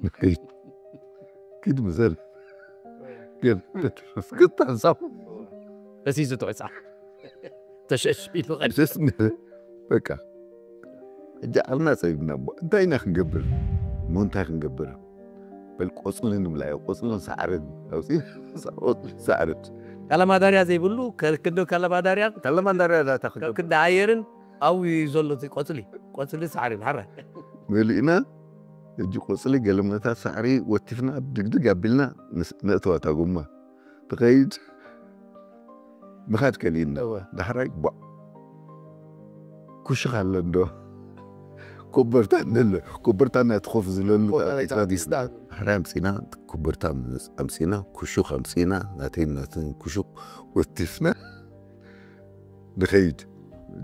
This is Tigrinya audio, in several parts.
ንኸይድ ኪድ ምዘር ግን ክትሓንሳብ እዚ ዝትዕጻ ተሸሽሚሉ ደስ ምለ በቃ እጃ ዓልና ጸቢብና እሞ እንታይ ኢና ክንገብር እሞ እንታይ ክንገብር በል ቆጽሊ ንምላ እዩ ቆጽልን ሳዕርን ኣውፂ ሳዕርን ካላማዳርያ ዘይብሉ ከክንዶ ካላማዳርያ ካላማዳርያ ዳታ ክንገብር ከክንዶ ኣየርን ኣብኡ እዩ ዘሎ እቲ ቆጽሊ ቆጽሊ ሳዕሪ ሓራ መሊእና እጂ ቆጽሊ ገለመታት ሳዕሪ ወቲፍና ድግድግ ኣቢልና ንእተዋ እታ ጎማ ትኸይድ ምኻድ ከሊእና ዳሕራይ ቧዕ ኩሽኽ ኣሎ እንዶ ኮበርታ እንለ ኮበርታ ናይ ትኾፍ ዝለሉ ዳሕራይ ኣምፂና ኮበርታ ኣምፂና ኩሹኽ ኣምፂና ናተይ ናትን ኩሹኽ ወቲፍና ንኸይድ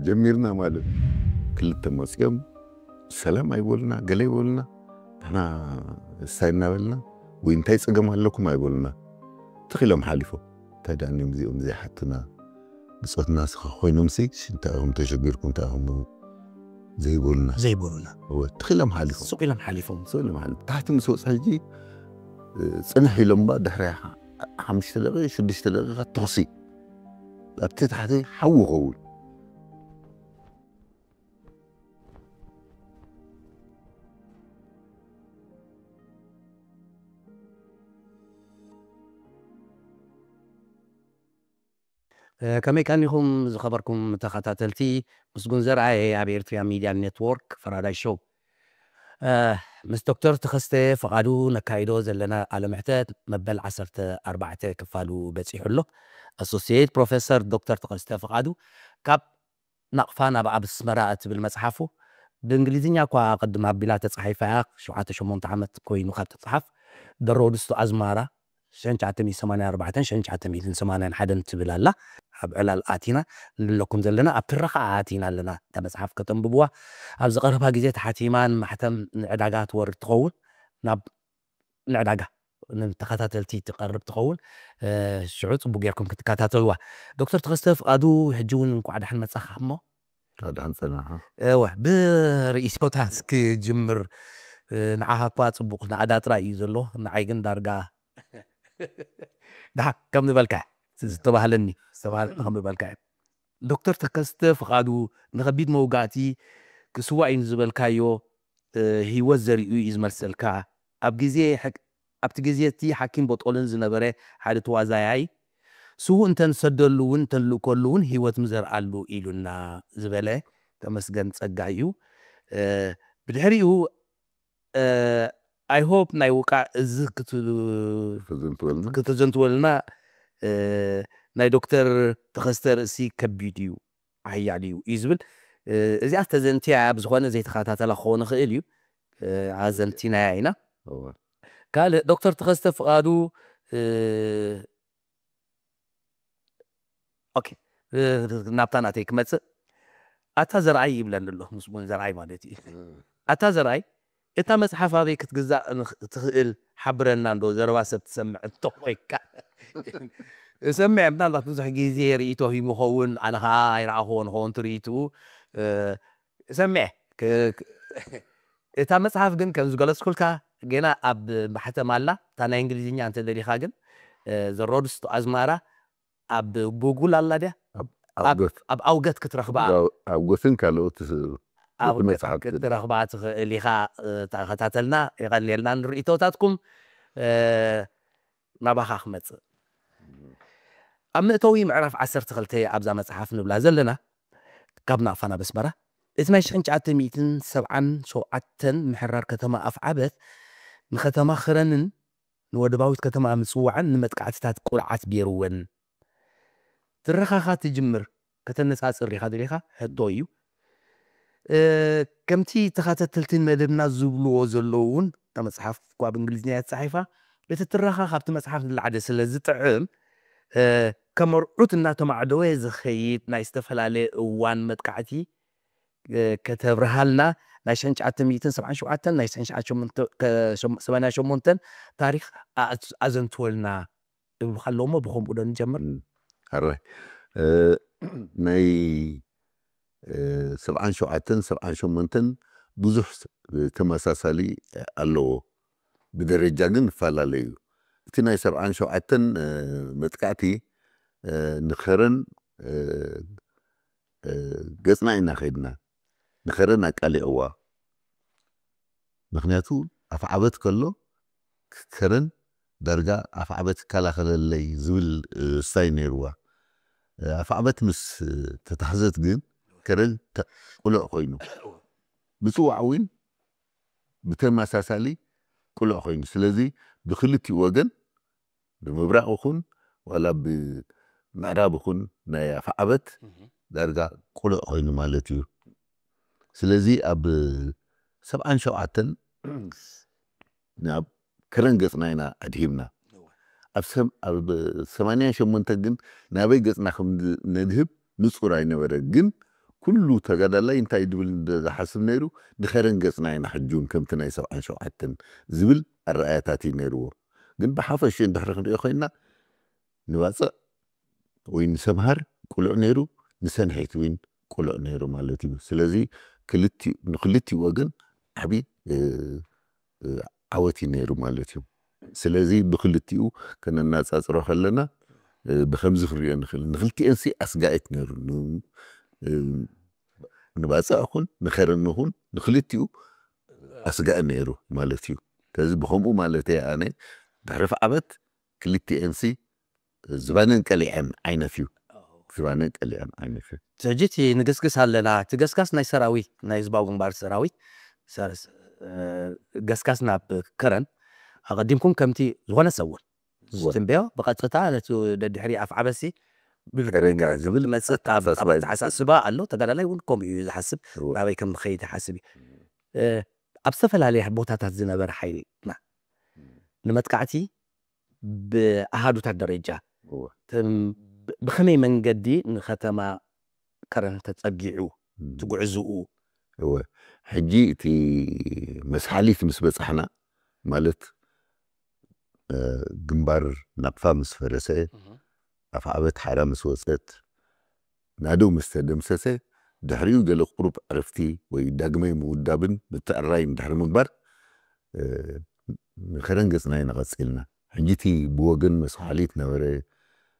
ጀሚርና ማለት ክልተ መፅኦም ሰላም ኣይበሉና ገለ ይበሉና ንሕና እሳይ እናበልና ወይ እንታይ ፀገም ኣለኩም ኣይበሉና ትኺሎም ሓሊፎም እንታይ ዳእኒዮም እዚኦም ዘይሓትና ብፆትና ስኻ ኮይኖም ሲ እንታይ ኢኹም ተሸጊርኩም እንታይ ኢኹም ዘይበሉና ዘይበሉና እወ ትኺሎም ሓሊፎም ሱቅ ኢሎም ሓሊፎም ስእሊ ማለት ታሕቲ ምስ ወፃ ሕጂ ፅንሕ ኢሎም ባ ድሕሪ ሓሙሽተ ደቂ ሽዱሽተ ደቂቃ ተኽሲ ኣብቲ ታሕቲ ሓዊ ኸውን ከመይ ቀኒኹም ዝኸበርኩም ተኸታተልቲ ምስጉን ዘርኣየ ኣብ ኤርትርያ ሚድያ ኔትወርክ ፈራዳይ ሾው ምስ ዶክተር ተኸስተ ፍቓዱ ነካይዶ ዘለና ቃለ መሕተት መበል ዓሰርተ ኣርባዕተ ክፋሉ በፂሑ ኣሎ። ኣሶሲየት ፕሮፌሰር ዶክተር ተኸስተ ፍቓዱ ካብ ናቕፋ ናብ ኣብ ኣስመራ እትብል መፅሓፉ ብእንግሊዝኛ እኳ ቅድም ኣቢላ ተፃሒፋ እያ፣ ሸውዓተ ሸሞንተ ዓመት ኮይኑ ካብ ትፅሓፍ The Road to Asmara ሽሕን ትሽዓተ ሚእትን ሰማንያን ኣርባዕተን ሽሕን ትሽዓተ ሚእትን ሰማንያን ሓደን ትብል ኣላ። ኣብ ዕላል ኣቲና ንብለኩም ዘለና ኣብ ትረኻ ኣቲና ኣለና። እታ መፅሓፍ ከተንብብዋ ኣብዚ ቀረባ ግዜ ተሓቲማ ንማሕተም ንዕዳጋ ትወርድ ትኸውን ናብ ንዕዳጋ ንተኸታተልቲ ትቐርብ ትኸውን ሽዑ ፅቡቅ ጌርኩም ክትከታተልዋ። ዶክተር ተኸስተ ፍቓዱ ሕጂ እውን እንኳዕ ደሓን መፃኻ እሞ ደሓን ፀናኻ እወ ብርእይቶታት ክጅምር ንዓኻ እኳ ፅቡቅ ንኣዳ ጥራይ እዩ ዘሎ ንዓይ ግን ዳርጋ ደሓ ከም ዝበልካ ዝተባህለኒ ዝተባህለኒ ከም ዝበልካ እዩ ዶክተር ተከስተ ፍቓዱ ንኸቢድ መውጋእቲ ክስዋእ እዩ ዝበልካዮ ህይወት ዘሪኡ እዩ ዝመልሰልካ ኣብ ግዜ ኣብቲ ግዜ እቲ ሓኪም ቦጦልን ዝነበረ ሓደ ተዋዛያይ ስዉእ እንተንሰደሉ እውን እንተንልእከሉ እውን ህይወት ምዘርኣሉ ኢሉና ዝበለ ተመስገን ጸጋ እዩ ብድሕሪኡ I hope ናይ ውቃዕ እዚ ክትዘንትወልና ናይ ዶክተር ተኸስተ ርእሲ ከቢድ እዩ ሓያል እዩ እዩ ዝብል እዚኣ ተዘንትያ ብዝኾነ ዘይተኸታተላ ክኸውን ይኽእል እዩ ኣዘንቲናያ ኢና ካልእ ዶክተር ተኸስተ ፍቓዱ ኦኬ ናብታ ናተይ ክመፅእ ኣታ ዘርኣይ ይብለኒ ኣሎ ምስሙን ዘርኣይ ማለት እዩ ኣታ ዘርኣይ እታ መፅሓፍ ኣበይ ክትግዛእ ትኽእል ሓብረና እንዶ ዘረባ ሰብ ትሰምዕ እንተኮይካ እሰምዐ ምናልባት ብዙሕ ግዜ ርእይቶ ሂቡ ኸውን ኣነ ከዓ ኣይረኣኽዎ ንኸውን ትርእይትኡ እሰምዐ እታ መፅሓፍ ግን ከም ዝገለፅኩልካ ገና ኣብ ማሕተም ኣላ እታ ናይ እንግሊዝኛ እንተደሊኻ ግን ዘሮድስቶ ኣዝማራ ኣብ ጉጉል ኣላ ድያ ኣብ ኣውገት ክትረኽባ ኣውገትን ካልኦት ክትረኽባ ትኽእል ኢኻ ተኸታተልና የቐንየልና ንርእይቶታትኩም ናባኻ ክመፅእ ኣብ መእተዊ ምዕራፍ ዓሰርተ ክልተ ኣብዛ መፅሓፍ ንብላ ዘለና ካብ ናቕፋ ናብ ኣስመራ እቲ ናይ ሽሕን ትሽዓተ ሚእትን ሰብዓን ሸውዓተን ምሕራር ከተማ ኣፍዓበት ንከተማ ክረንን ንወደባዊት ከተማ ምፅዋዕን ንመጥቃዕትታት ቁርዓት ገይርወን ትረኻኻ ትጅምር ከተነፃፅር ኢኻ ደሊኻ ሕቶ እዩ ከምቲ ተኸታተልትን መደብና ዝብልዎ ዘለዉ እውን እታ መፅሓፍ እኳ ብእንግሊዝኛ እያ ተፃሒፋ እቲ ትረኻ ካብቲ መፅሓፍ ዝለዓደ ስለ ዝጥዕም ከመርዑት እናተማዕደወ ዝኸይድ ናይ ዝተፈላለየ እዋን መጥቃዕቲ ከተብርሃልና ናይ ሽሕን ትሽዓተ ሚእትን ሰብዓን ሸውዓተን ናይ ሽሕን ትሽዓተ ሚእትን ሰማንያን ሸሞንተን ታሪኽ ኣዘንትወልና ይብሉኻ ኣለዎ እሞ ብኸምኡ ዶ ንጀምር ኣረ ናይ ሰብዓን ሸውዓተን ሰብዓን ሸሞንተን ብዙሕ ተመሳሳሊ ኣለዎ ብደረጃ ግን ይፈላለዩ። እቲ ናይ ሰብዓን ሸውዓተን መጥቃዕቲ ንኸረን ገጽና ኢና ከይድና፣ ንኸረን ኣቃሊዕዋ። ምክንያቱ ኣፍዓበት ከሎ ከረን ዳርጋ ኣፍዓበት ይከላኸለለይ ዝብል ስታይ ነይርዋ። ኣፍዓበት ምስ ተታሕዘት ግን ከረን ቁልዕ ኮይኑ፣ ምጽዋዕ እውን ብተመሳሳሊ ቁልዕ ኮይኑ። ስለዚ ብክልቲኡ ወገን፣ ብምብራቕ ይኹን ዋላ ብምዕራብ ይኹን ናይ ኣፍዓበት ዳርጋ ቁልዕ ኮይኑ ማለት እዩ። ስለዚ ኣብ ሰብዓን ሸውዓተን ናብ ከረን ገጽና ኢና ኣድሂብና። ኣብ ሰም- ኣብ ሰማንያን ሸሞንተን ግን ናበይ ገጽና ከም ነድህብ ንጹር ኣይነበረ። ግን ኩሉ ተጋዳላይ እንታይ ድብል ዝሓስብ ነይሩ? ንኸረን ገጽና ኢና ሕጂ እውን ከምቲ ናይ ሰብዓን ሸውዓተን ዝብል ኣረኣያታት እዩ ነይርዎ። ግን ብሓፈሽ እንድሕሪ ክንሪኦ ኮይና ንባጽዕ ወይ ንሰምሃር ቁሉዕ ነይሩ፣ ንሰንሒት እውን ቁሉዕ ነይሩ ማለት እዩ። ስለዚ ክልቲ ንክልቲኡ ወገን ዓቢ ዓወት እዩ ነይሩ ማለት እዩ። ስለዚ ብክልቲኡ ከነናጻጽሮ ከለና ብከምዚ ክንሪኦ ንኽእል። ንክልቲኤንሲ ኣስጋኢት ነይሩ። ንባጽዕ ኹን ንኸረን ኹን ንክልቲኡ ኣስጋኢ ነይሩ ማለት እዩ። ስለዚ ብኸምኡ ማለት ኣነ ድሕሪ ፍዓበት ክልቲኤንሲ ዝባነን ቀሊዐን ዓይነት እዩ። ዝባነን ቀሊዐን ዓይነት እዩ። ሕጂ እቲ ንግስግስ ኣለና፣ እቲ ገስጋስ ናይ ሰራዊት፣ ናይ ህዝባዊ ግንባር ሰራዊት፣ ገስጋስ ናብ ከረን ኣቐዲምኩም ከምቲ ዝኾነ ሰብ እውን ዝትንበዮ ብቐጥታ ነቲ ደድሕሪ ኣፍ ዓበሲ ብልክዕ ዝብል መፅእ ኣተሓሳስባ ኣሎ። ተጋዳላይ እውን ከምኡ እዩ ዝሓስብ፣ ናበይ ከም ንኸይድ ይሓስብ እዩ። ኣብ ዝተፈላለየ ቦታታት ዝነበረ ሓይልና ንመጥቃዕቲ ብኣሃዱታት ደረጃ ብኸመይ መንገዲ ንከተማ ከረን ተፀጊዑ ትጉዕዝኡ? እወ፣ ሕጂ እቲ መስሓሊት ምስ በፃሕና፣ ማለት ግንባር ናቕፋ ምስ ፈረሰ፣ ኣፍዓበት ሓራ ምስ ወፀት፣ ናደው ምስ ተደምሰሰ፣ ድሕሪኡ ገለ ቁሩብ ዕረፍቲ ወይ ዳግማይ ምውዳብን ምትዕራይን ድሕሪ ምግባር ንኸረን ገፅና ኢና ቀፂልና። ሕጂ እቲ ብወገን መስሓሊት ነበረ፣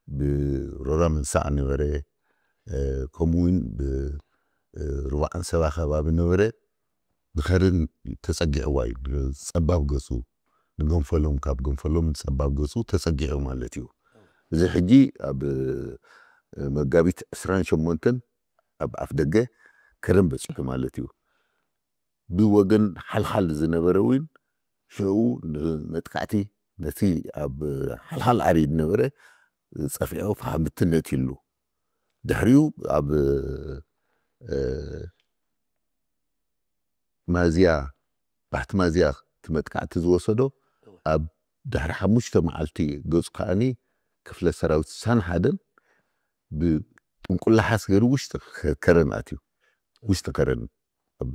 ብሮራ ምንሳዕ ነበረ፣ ከምኡ እውን ብሩባዕ ኣንሰባ ከባቢ ነበረ። ብኸረን ተፀጊዕዋ እዩ። ጸባብ ገጹ ንገንፈሎም፣ ካብ ገንፈሎም ጸባብ ገጹ ተጸጊዑ ማለት እዩ። እዚ ሕጂ ኣብ መጋቢት ዕስራን ሸሞንተን ኣብ ኣፍ ደገ ከረን በጺሑ ማለት እዩ። ብወገን ሓልሓል ዝነበረ እውን ሽዑ ንመጥቃዕቲ ነቲ ኣብ ሓልሓል ዓርዩ ዝነበረ ጸፊዑ ፋሕ ብትን ነቲሉ። ድሕሪኡ ኣብ ማዝያ፣ ባሕቲ ማዝያ እቲ መጥቃዕቲ ዝወሰዶ ኣብ ድሕሪ ሓሙሽተ መዓልቲ ገጹ ከኣኒ ክፍለ ሰራዊት ሳን ሓደን ብጥንቁላሓስ ገይሩ ውሽጢ ከረን ኣትዩ። ውሽጢ ከረን ኣብ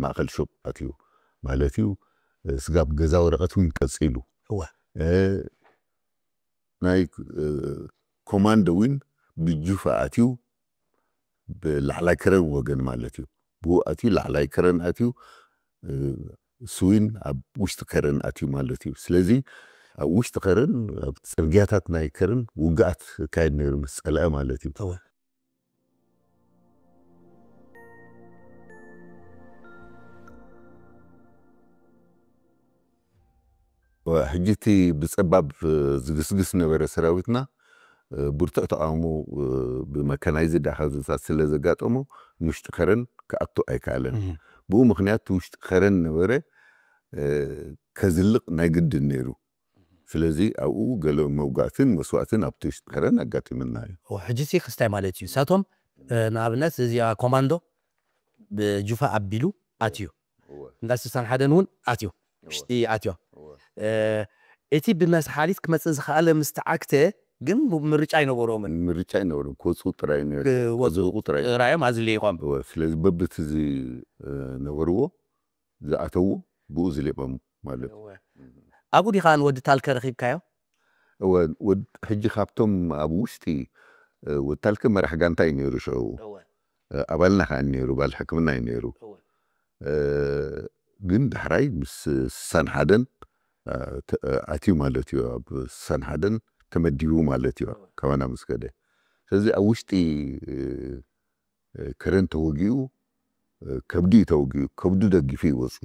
ማእኸል ሹቕ ኣትዩ ማለት እዩ። ስጋብ ገዛ ወረቐት እውን ቀጺሉ። እወ። ናይ ኮማንዶ እውን ብጁፋ ኣትዩ ብላዕላይ ከረን ወገን ማለት እዩ። ብኡ ኣትዩ ላዕላይ ከረን ኣትዩ፣ እሱ እውን ኣብ ውሽጢ ከረን ኣትዩ ማለት እዩ። ስለዚ ኣብ ውሽጢ ከረን፣ ኣብ ጽርግያታት ናይ ከረን ውግኣት ይካየድ ነይሩ ምስ ጸልአ ማለት እዩ። እወ። ሕጂ እቲ ብጸባብ ዝግስግስ ነበረ ሰራዊትና ብርቱዕ ተቓውሞ ብመካናይዝድ ኣሃዙታት ስለ ዘጋጠሞ ንውሽጢ ከረን ክኣቱ ኣይከኣለን። ብኡ ምኽንያት እቲ ውሽጢ ከረን ነበረ ከዝልቕ ናይ ግድን ነይሩ። ስለዚ ኣብኡ ገለ መውጋእትን መስዋእትን ኣብቲ ውሽጢ ከረን ኣጋጢምና እዩ። ሕጂ እቲ ክስታይ ማለት እዩ። ንሳቶም ንኣብነት እዚኣ ኮማንዶ ብጁፋ ኣቢሉ ኣትዩ። እንዳ ስሳን ሓደን እውን ኣትዩ። ውሽጢ ኣትዮም። እቲ ብመስሓሊት ክመፅእ ዝኸኣለ ምስ ተዓግተ ግን ምርጫ ኣይነበሮምን። ምርጫ ኣይነበሮም። ክወፅኡ ጥራይ ነይሩ። ክወፅኡ ክወፅኡ ጥራይ። ራዮም ኣዝሊቖም። እወ፣ ስለዚ በብቲ ዝነበርዎ ዝኣተዎ ብኡ ዝሊቖም ማለት እዩ። እወ። ኣብኡ ዲኻ ንወዲ ታልከ ረኺብካዮ? እወ፣ ወድ-፣ ሕጂ ካብቶም ኣብ ውሽጢ፣ እ፣ ወታልከ መራሕ ጋንታ እዩ ነይሩ ሽዑ። እወ። እ፣ ኣባልና ከኣ ነይሩ፣ ባል ሕክምና እዩ ነይሩ። እወ። እ፣ ግን ዳሕራይ ምስ ስሳን ሓደን ኣትዩ ማለት እዩ። ኣብ ስሳን ሓደን ተመዲቡ ማለት እዩ፣ ካባና ምስ ከደ። ስለዚ ኣብ ውሽጢ ከረን ተወጊኡ፣ ከብዱ እዩ ተወጊኡ፣ ከብዱ ደጊፉ እዩ ወፅዩ።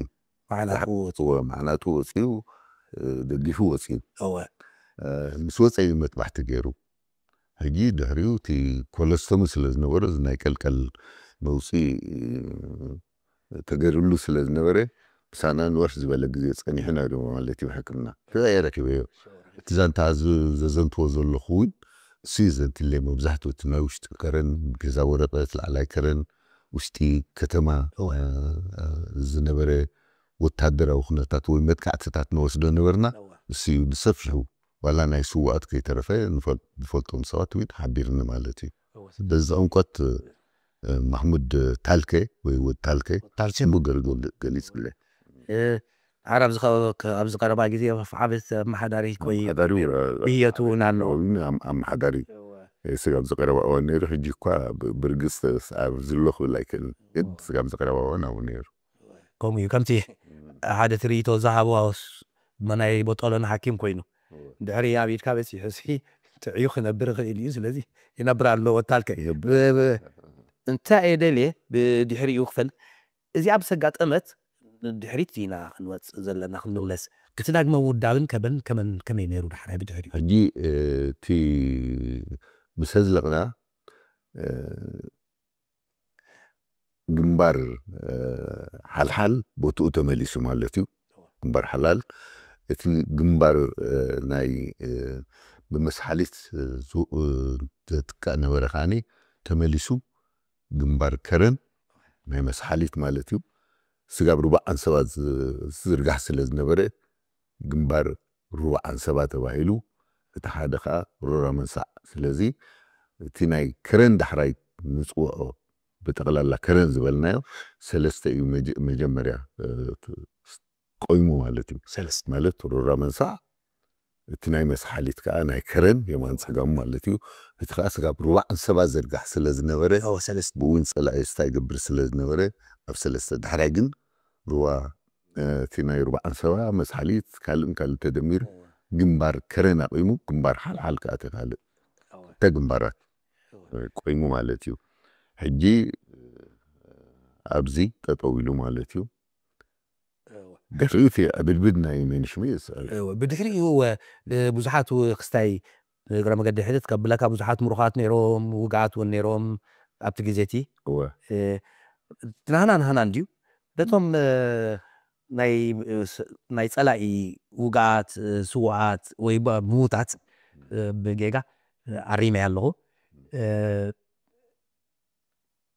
ማዕናቱ ወፅዩ። እወ፣ ማዕናቱ ወፅዩ፣ ደጊፉ ወፅዩ። እወ። ምስ ወፀ እዩ መጥባሕቲ ገይሩ። ሕጂ ድሕሪኡ እቲ ኮለስተሙ ስለ ዝነበረ፣ እዚ ናይ ቀልቀል መውፅኢ ተገይሩሉ ስለ ዝነበረ፣ ምሳና ንወርሒ ዝበለ ግዜ ፀኒሑ ነይሩ ማለት እዩ። ሕክምና ተዛየ ረኪበዮ። እቲ ዛንታ እዚ ዘዘንትዎ ዘለኹ እውን እሱ እዩ ዘንትለይ። መብዛሕትኡ እቲ ናይ ውሽጢ ከረን፣ ገዛ ወረቐት፣ ላዕላይ ከረን፣ ውሽጢ ከተማ ዝነበረ ወታደራዊ ኩነታት ወይ መጥቃዕትታት ንወስዶ ነበርና። እሱ እዩ ብሰፊሑ፣ ዋላ ናይ ስውኣት ከይተረፈ ንፈልጦም ሰባት እውን ሓቢርኒ ማለት እዩ። በዚ ዕምቆት ማሕሙድ ታልከ ወይ ወድ ታልከ ታልከ ጽቡቅ ገይሩ ገሊጽለይ። ዳሓር ኣብዚ ቀረባ ግዜ ዓብት ኣመሓዳሪ ኮይኑ ብየቱ እውን ኣሎ። ኣመሓዳሪ ስጋብ ዝቀረባ እዋን ነይሩ። ሕጂ እኳ ብርግስ ኣብ ዝለኹ ኣይክእልን፣ ግን ስጋብ ዝቀረባ እዋን ኣብኡ ነይሩ። ከምኡ እዩ። ከምቲ ሓደ ትርኢቶ ዝሃቦ ናይ ቦጦሎኒ ሓኪም ኮይኑ ድሕሪ ኣብ ኢድካ በፂሑ ሲ ጥዕዩ ክነብር ይኽእል እዩ። ስለዚ ይነብር ኣሎ ወታልከ እንታይ እየ ደልየ ብድሕሪኡ ክፈል እዚኣ ምስ ኣጋጠመት ንድሕሪት ኢና ክንወፅእ ዘለና ክንምለስ። እቲ ዳግመ ውዳብን ከበን ከመን ከመይ ነይሩ ዳሕራይ ብድሕሪኡ? ሕጂ እቲ ምስ ኣዝለቕና ግንባር ሓልሓል ቦትኡ ተመሊሱ ማለት እዩ። ግንባር ሓላል እቲ ግንባር ናይ ብመስሓሊት ዘጥቃእ ነበረ ከዓኒ ተመሊሱ ግንባር ከረን ናይ መስሓሊት ማለት እዩ። ስጋብ ሩባዕ ኣንሰባ ዝዝርጋሕ ስለ ዝነበረ ግንባር ሩባዕ ኣንሰባ ተባሂሉ፣ እቲ ሓደ ከዓ ሮራ መንሳዕ። ስለዚ እቲ ናይ ከረን ዳሕራይ ንፅውዖ ብጠቕላላ ከረን ዝበልናዮ ሰለስተ እዩ። መጀመርያ ቆይሙ ማለት እዩ። ሰለስተ ማለት ሮራ መንሳዕ፣ እቲ ናይ መስሓሊት ከዓ ናይ ከረን የማን ፀጋሙ ማለት እዩ። እቲ ከዓ ስጋብ ሩባዕ ኣንሰባ ዘርጋሕ ስለ ዝነበረ ብእውን ፀላኢ ስታ ይገብር ስለ ዝነበረ ኣብ ሰለስተ ዳሕራይ ግን ሩባ እቲ ናይ ሩባዕ ኣንሰባ መስሓሊት ካልእን ካልእ ተደሚሩ ግንባር ከረን ኣቂሙ ግንባር ሓልሓል ከዓ ተካልእ ተግንባራት ቆይሙ ማለት እዩ። ሕጂ ኣብዚ ጠጠው ኢሉ ማለት እዩ። ድሕሪኡ እቲ ዕብድብድ ናይ ሜንሽሚ ብድሕሪኡ እወ ብዙሓት ክስታይ እግረ መገዲ ሕትት ከብለካ ብዙሓት ምሩኻት ነይሮም ውግኣት እውን ነይሮም ኣብቲ ግዜ እቲ እወ ናህና ናህና እንድዩ ነቶም ናይ ፀላኢ ውግኣት ስውኣት ወይ ምዉታት ብጌጋ ኣሪመ ኣለኹ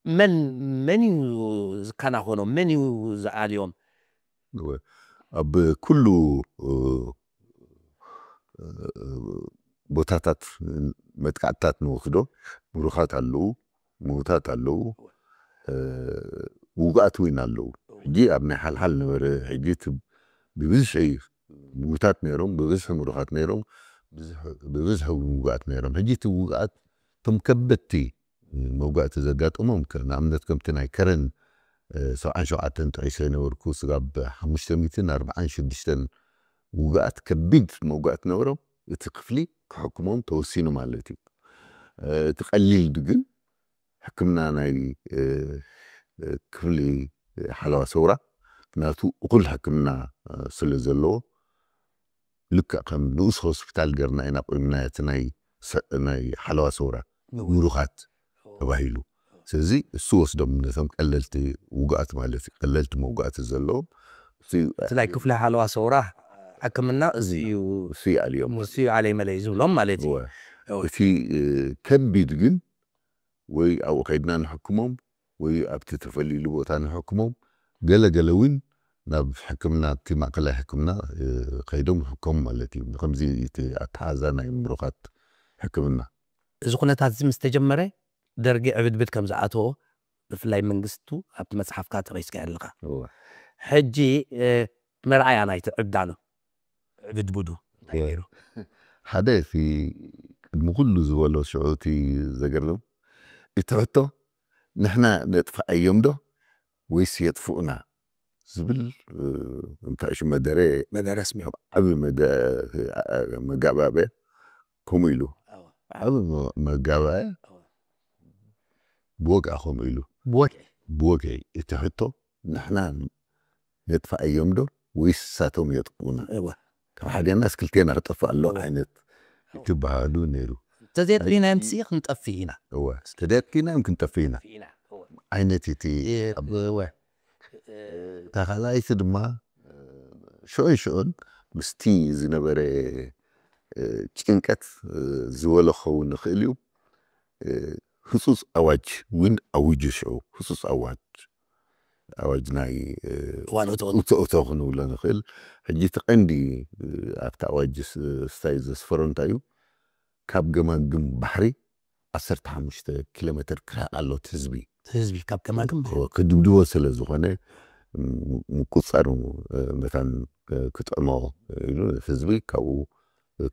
መን መን እዩ ዝከናኸኖም መን እዩ ዝኣልዮም ኣብ ኩሉ ቦታታት መጥቃዕትታት ንወስዶ ምሩኻት ኣለዉ ምዉታት ኣለዉ ውጉኣት እውን ኣለዉ ሕጂ ኣብ ናይ ሓልሓል ነበረ ሕጂ ብብዝሒ ምዉታት ነይሮም ብብዝሒ ምሩኻት ነይሮም ብብዝሒ ውጉኣት ነይሮም ሕጂ እቲ ውጉኣት እቶም ከበድቲ መውጋእቲ ዘጋጠሞም ንኣብነት ከምቲ ናይ ከረን ሰብዓን ሸውዓተን ጥሒሰ ነበርኩ ስጋብ ሓሙሽተ ሚእትን ኣርባዓን ሽዱሽተን ውግኣት ከቢድ መውጋእቲ ነበሮም እቲ ክፍሊ ክሕክሞም ተወሲኑ ማለት እዩ እቲ ቀሊል ግን ሕክምና ናይ ክፍሊ ሓለዋ ሰውራ ናቱ እኩል ሕክምና ስለ ዘለዎ ልክዕ ከም ንኡስ ሆስፒታል ገርና ኢና ቆይምና እቲ ናይ ናይ ሓለዋ ሰውራ ምሩኻት ተባሂሉ ስለዚ እሱ ወስዶም ነቶም ቀለልቲ ውጉኣት ማለት እዩ ቀለልቲ መውጋእቲ ዘለዎም እቲ ናይ ክፍሊ ሓለዋ ሰውራ ሕክምና እሱ እዩ እሱ ይኣልዮም እሱ እዩ ኣለይ መለይ ዝብሎም ማለት እዩ እቲ ከቢድ ግን ወይ ኣብኡ ከይድና ንሕክሞም ወይ ኣብቲ ተፈሊሉ ቦታ ንሕክሞም ገለገለ እውን ናብ ሕክምና እቲ ማእከላይ ሕክምና ከይዶም ይሕከሙ ማለት እዩ። ከምዚ እቲ ኣተሓዛ ናይ ምሩኻት ሕክምና። እዚ ኩነታት እዚ ምስ ተጀመረ ደርጊ ዕብድብድ ከም ዝኣተዎ ብፍላይ መንግስቱ ኣብቲ መጽሓፍካ ጠቒስካዮ ኣለኻ። ሕጂ መርኣያ ናይቲ ዕብዳኑ ዕብድብዱ እንታይ ነይሩ? ሓደ እቲ ቅድሚ ኩሉ ዝበሎ ሽዑ እቲ ዘገርም እቲ ሕቶ ንሕና ነጥፍኣዮም ዶ ወይስ የጥፍኡና ዝብል እንታይ ሽም መደረ መደረ ኣስሚዑ ዓብ መጋባበያ ከምኡ ኢሉ ዓብ መጋባያ ብወግዓ ከምኡ ኢሉ ብወግዒ ብወግዒ እቲ ሕቶ ንሕና ነጥፍኣዮም ዶ ወይስ ንሳቶም የጥፍኡና? ካብ ሓደና ክልቴና ክጠፍእ ኣሎ ዓይነት ክበሃሉ ነይሩ። እንተዘየጥፊእናዮም ስኢ ክንጠፍእ ኢና እወ ተደጥፊእናዮም ክንጠፍእ ኢና ዓይነት እቲ እታ ካልኣይቲ ድማ ሽዑን ሽዑን ምስቲ ዝነበረ ጭንቀት ዝበለ ክኸውን ይኽእል እዩ። ህፁፅ ኣዋጅ እውን ኣውጁ ሽዑ ህፁፅ ኣዋጅ ኣዋጅ ናይ ዋን እቶ እቶ ክንብሎ ንኽእል። ሕጂ እቲ ቀንዲ ኣብቲ ኣዋጅ ስታይ ዘስፈሮ እንታይ እዩ? ካብ ገማግም ባሕሪ ዓሰርተ ሓሙሽተ ኪሎ ሜትር ክርሕቕ ኣሎ እቲ ህዝቢ ህዝቢ ካብ ገማግም ባሕሪ ክድብድቦ ስለ ዝኾነ ምቁፃር መታን ክጥዕሞ ኢሉ ህዝቢ ካብኡ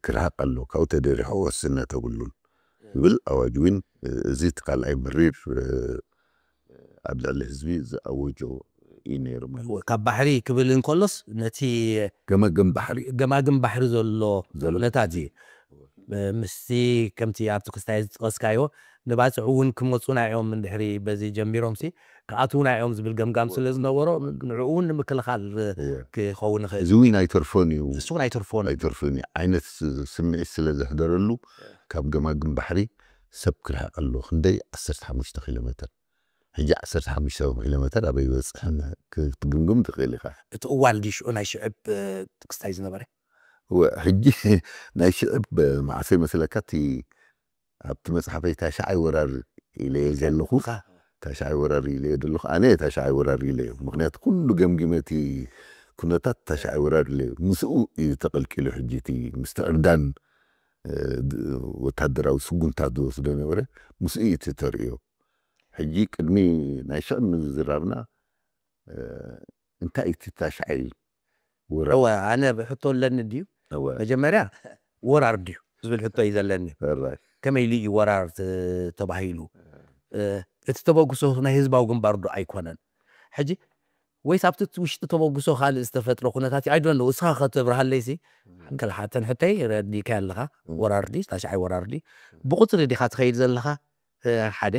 ክርሕቕ ኣሎ ካብኡ ተደሪሑ ወስነ ተብሉን ይብል ኣዋጅ እውን እዚ እቲ ካልኣይ መሪር ኣብ ልዕሊ ህዝቢ ዝኣወጆ እዩ ነይሩ ማለት እዩ። ካብ ባሕሪ ክብል እንከሎስ ነቲ ገመገም ባሕሪ ገማግም ባሕሪ ዘሎ ዘሎ ኩነታት እዩ ምስቲ ከምቲ ኣብቲ ክስታይ ዝጠቐስካዮ ንባፅዕ እውን ክመፁና እዮም እንድሕሪ በዚ ጀሚሮም ሲ ክኣትዉና እዮም ዝብል ገምጋም ስለ ዝነበሮ ንዕኡ እውን ንምክልኻል እወ። ክኸውን ይኽእል እዚ እውን ኣይተርፎን እዩ እሱ እውን ኣይተርፎን ኣይተርፍን እዩ ዓይነት ስምዒት ስለ ዘሕደረሉ ካብ ገማግም ባሕሪ ሰብ ክርሕቕ ኣሎ ክንደይ ዓሰርተ ሓሙሽተ ኪሎ ሜትር ሕጂ ዓሰርተ ሓሙሽተ ኪሎ ሜትር ኣበይ በፅሕን ክትግምግም ትኽእል ኢኻ እቲ እዋን ድዩ ሽዑ ናይ ሽዕብ ክስታይ ዝነበረ እወ፣ ሕጂ ናይ ሽዕብ መዓሰ ይመስለካ እቲ ኣብቲ መፅሓፈይ ታሽዓይ ወራር ኢለየ ዘለኹ ታሽዓይ ወራር ኢለየ ዘለኹ ኣነ ታሽዓይ ወራር ኢለየ ምክንያቱ ኩሉ ገምጊመ እቲ ኩነታት ታሽዓይ ወራር ኢለየ ምስኡ እዩ ተቐልቂሉ ሕጂ እቲ ምስትዕርዳን ወታደራዊ ስጉምታት ዝወስዶ ነበረ ምስኡ እዩ እቲ ተርእዮ ሕጂ ቅድሚ ናይ ሽዕብ ምዝራብና እንታይ እቲ ታሽዓይ ወራር እወ ኣነ ብሕቶ ኣለኒ ድዩ እወ መጀመርያ ወራር ድዩ ዝብል ሕቶ እዩ ዘለኒ ሕራይ ከመይ ኢሉ እዩ ወራር ተ- ተባሂሉ እ፣ እቲ ተበግሶ ናይ ህዝባዊ ግንባር ዶ ኣይኮነን ሕጂ ወይስ ኣብቲ ውሽጢ ተበግሶ ካልእ ዝተፈጥረ ኩነታት እዩ ኣይዶን እስኻ ከተብርሃለይሲ ሓንከል ሓተን ሕተይ ረዲካ ኣለኻ ወራር ድዩ ታሽዓይ ወራር ድዩ ብቁፅሪ ዲኻ ትኸይድ ዘለኻ እ፣ ሓደ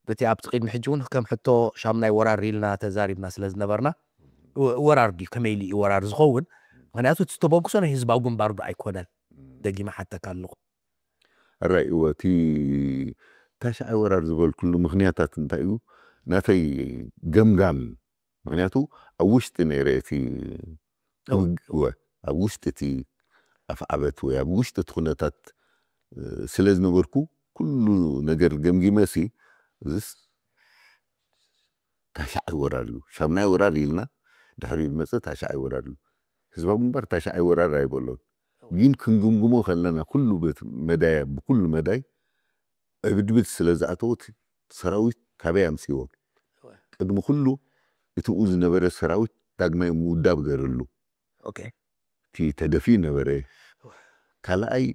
በቲ ኣብቲ ቅድሚ ሕጂ እውን ከም ሕቶ ሻምናይ ወራር ኢልና ተዛሪብና ስለ ዝነበርና ወ- ወራር ድዩ ከመይ ኢሉ እዩ ወራር ዝኸውን ምክንያቱ እቲ ተበግሶ ናይ ህዝባዊ ግንባር ዶ ኣይኮነን ደጊመ ሓተካ ኣለኹ ሕራይ እወ እቲ ታሽዓይ ወራር ዝበልኩሉ ምክንያታት እንታይ እዩ ናተይ ገምጋም ምክንያቱ ኣብ ውሽጢ ነይረ እቲ እወ ኣብ ውሽጢ እቲ ኣፍዓበት ወይ ኣብ ውሽጢ እቲ ኩነታት ስለ ዝነበርኩ ኩሉ ነገር ገምጊመ ሲ እዚስ ታሽዓይ ወራር እዩ ሻምናይ ወራር ኢልና ድሕሪ ዝመፀ ታሽዓይ ወራር እዩ ህዝባዊ ግንባር ታሽዓይ ወራር ኣይበሎን ግን ክንግምግሞ ከለና ኩሉ መዳያ ብኩሉ መዳይ ዕብድብድ ስለ ዝኣተወት ሰራዊት ካበይ ኣምፅዎ ቅድሚ ኩሉ እቲኡ ዝነበረ ሰራዊት ዳግማይ ምውዳብ ገይርሉ እቲ ተደፊኡ ነበረ ካልኣይ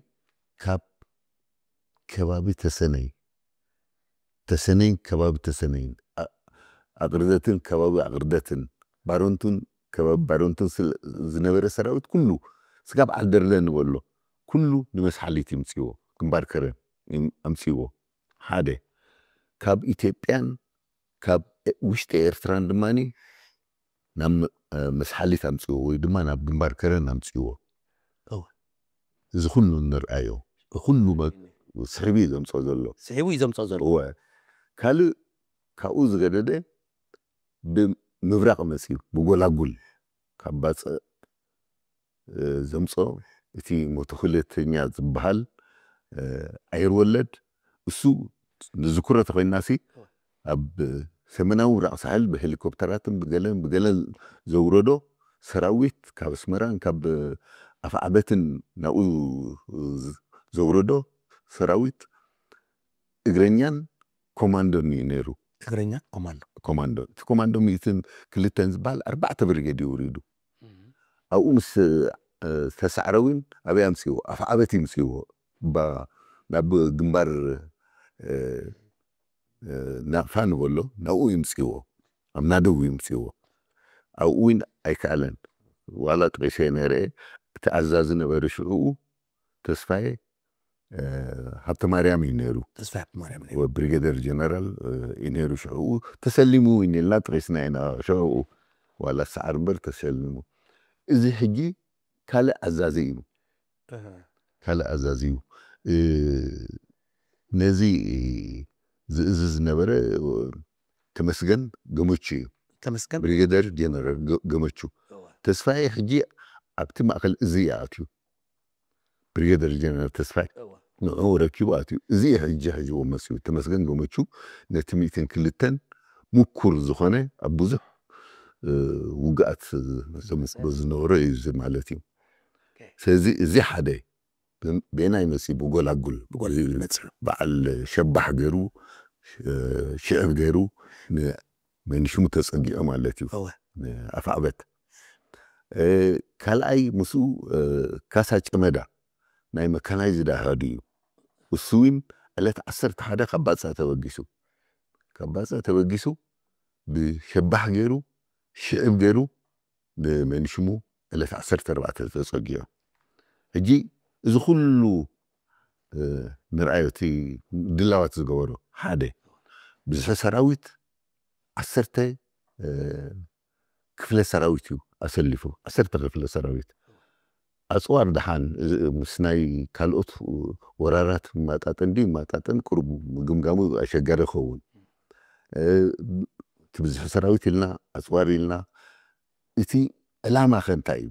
ካብ ከባቢ ተሰነይ ተሰነይን ከባቢ ተሰነይን ኣቕርደትን ከባቢ ኣቕርደትን ባሮንቱን ከባቢ ባሮንቱን ዝነበረ ሰራዊት ኩሉ ስጋብ ዓልደርለ ንበሎ ኩሉ ንመስሓሊት ይምፅዎ ግንባር ከረን ኣምፅዎ ሓደ ካብ ኢትዮጵያን ካብ ውሽጢ ኤርትራን ድማ ናብ መስሓሊት ኣምፅዎ ወይ ድማ ናብ ግንባር ከረን ኣምፅዎ እዚ ኩሉ ንርኣዮ ኩሉ ስሕቢ እዩ ዘምፅኦ ዘሎ ስሒቡ እዩ ዘምፅኦ ዘሎ እወ ካልእ ካብኡ ዝገደደ ብምብራቕ መፅዩ ብጎላጉል ካብ ባፅዕ ዘምፅኦ እቲ ሞቶክለተኛ ዝበሃል ኣየር ወለድ እሱ ንዝክሮ ተኮይናሲ ኣብ ሰሜናዊ ምብራቕ ሳሕል ብሄሊኮፕተራትን ብገለን ብገለን ዘውረዶ ሰራዊት ካብ ኣስመራን ካብ ኣፍዓበትን ናብኡ ዘውረዶ ሰራዊት እግረኛን ኮማንዶን እዩ ነይሩ። እግረኛ ኮማንዶ ኮማንዶ እቲ ኮማንዶ ሚእትን ክልተን ዝበሃል ኣርባዕተ ብሪጌድ እዩ ውሪዱ። ኣብኡ ምስ ዝተሳዕረ እውን ኣበይ ኣምፅዎ? ኣፍዓበት ይምፅዎ። ናብ ግንባር ናቕፋ ንበሎ ናብኡ ይምፅዎ። ኣብ ናደው ይምፅዎ። ኣብኡ እውን ኣይከኣለን። ዋላ ጥቂሰ ነረ እቲ ኣዛዚ ነበረ ሽዕኡ ተስፋዬ ሃብተ ማርያም እዩ ነይሩ። ተስፋ ሃብተ ማርያም ነይሩ። ብሪገደር ጀነራል እዩ ነይሩ። ሽዕኡ ተሰሊሙ እውን ኢልና ጥቂስና ኢና። ሽዕኡ ዋላ ሰዓር እምበር ተሰሊሙ። እዚ ሕጂ ካልእ ኣዛዚ እዩ። ካልእ ኣዛዚ እዩ። ነዚ ዝእዝዝ ዝነበረ ተመስገን ገመቹ እዩ። ተመስገን ብሪገደር ጀነራል ገመቹ። ተስፋዬ ሕጂ ኣብቲ ማእከል እዚ ይኣትዩ። ብሪገደር ጀነራል ተስፋይ ንዑ ረኪቡ ኣትዩ። እዚ ሕጂ ሕጂ መፅዩ ተመስገን ገመቹ ነቲ ሚእትን ክልተን ምኩር ዝኾነ ኣብ ብዙሕ ውግኣት ዘምፅኦ ዝነበረ እዩ እዚ ማለት እዩ። ስለዚ እዚ ሓደ ብናይ መፂ ብጎላጉል በዓል ሸባሕ ገይሩ ሽዕብ ገይሩ መንሽሙ ተፀጊዖ ማለት እዩ። ኣፍዓበት ካልኣይ ምስኡ ካሳ ጨመዳ ናይ መካናይዝድ ኣሃዱ እዩ። እሱ እውን ዕለት ዓሰርተ ሓደ ካብ ባፅዕ ተበጊሱ ካብ ባፅዕ ተበጊሱ ብሸባሕ ገይሩ ሽዕብ ገይሩ ብመንሽሙ ዕለት ዓሰርተ ኣርባዕተ ተፀጊዑ። ሕጂ እዚ ኩሉ ምርኣዮ እቲ ድላዋት ዝገበሮ ሓደ ብዝሒ ሰራዊት ዓሰርተ ክፍለ ሰራዊት እዩ ኣሰሊፉ። ዓሰርተ ክፍለ ሰራዊት ኣፅዋር ደሓን ምስ ናይ ካልኦት ወራራት ማጣጠን ድዩ ማጣጠን ቅሩብ ምግምጋሙ ኣሸጋሪ ይኸውን። እቲ ብዝሒ ሰራዊት ኢልና ኣፅዋር ኢልና እቲ ዕላማ ከ እንታይ እዩ?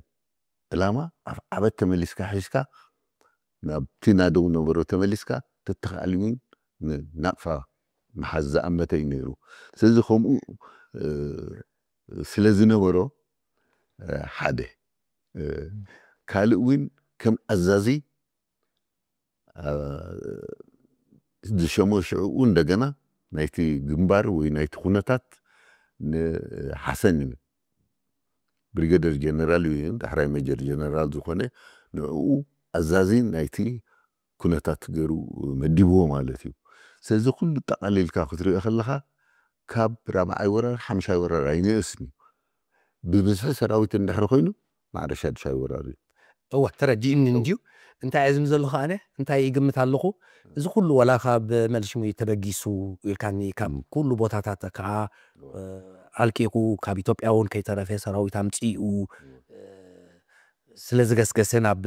ዕላማ ኣፍዓበት ተመሊስካ ሒዝካ ናብቲ ናደው ነበሮ ተመሊስካ ተተኻእሊ እውን ናቕፋ ምሓዝ ዝኣመተ እዩ ነይሩ። ስለዚ ከምኡ ስለ ዝነበሮ ሓደ ካልእ እውን ከም ኣዛዚ ዝሸሞ ሽዕኡ እንደገና ናይቲ ግንባር ወይ ናይቲ ኩነታት ንሓሰን እዩ። ብሪገደር ጀነራል እዩ ዳሕራይ ሜጀር ጀነራል ዝኾነ ንዕኡ ኣዛዚ ናይቲ ኩነታት ገይሩ መዲብዎ ማለት እዩ። ስለዚ ኩሉ ጠቓሊልካ ክትሪኦ ከለኻ ካብ ራብዓይ ወራር ሓምሻይ ወራር ኣይንእስን እዩ። ብብዝሒ ሰራዊት እንድሕር ኮይኑ ማዕረ ሻድሻይ ወራር እዩ። እወ ተረዲእኒ እንድዩ። እንታይ እየ ዝም ዘለኹ ኣነ እንታይ ይግምት ኣለኹ? እዚ ኩሉ ወላ ካብ መልሽሙ ተበጊሱ ኢልካኒ ካብ ኩሉ ቦታታት ከዓ ኣልቂቑ ካብ ኢትዮጵያ እውን ከይተረፈ ሰራዊት ኣምፂኡ ስለ ዝገስገሰ ናብ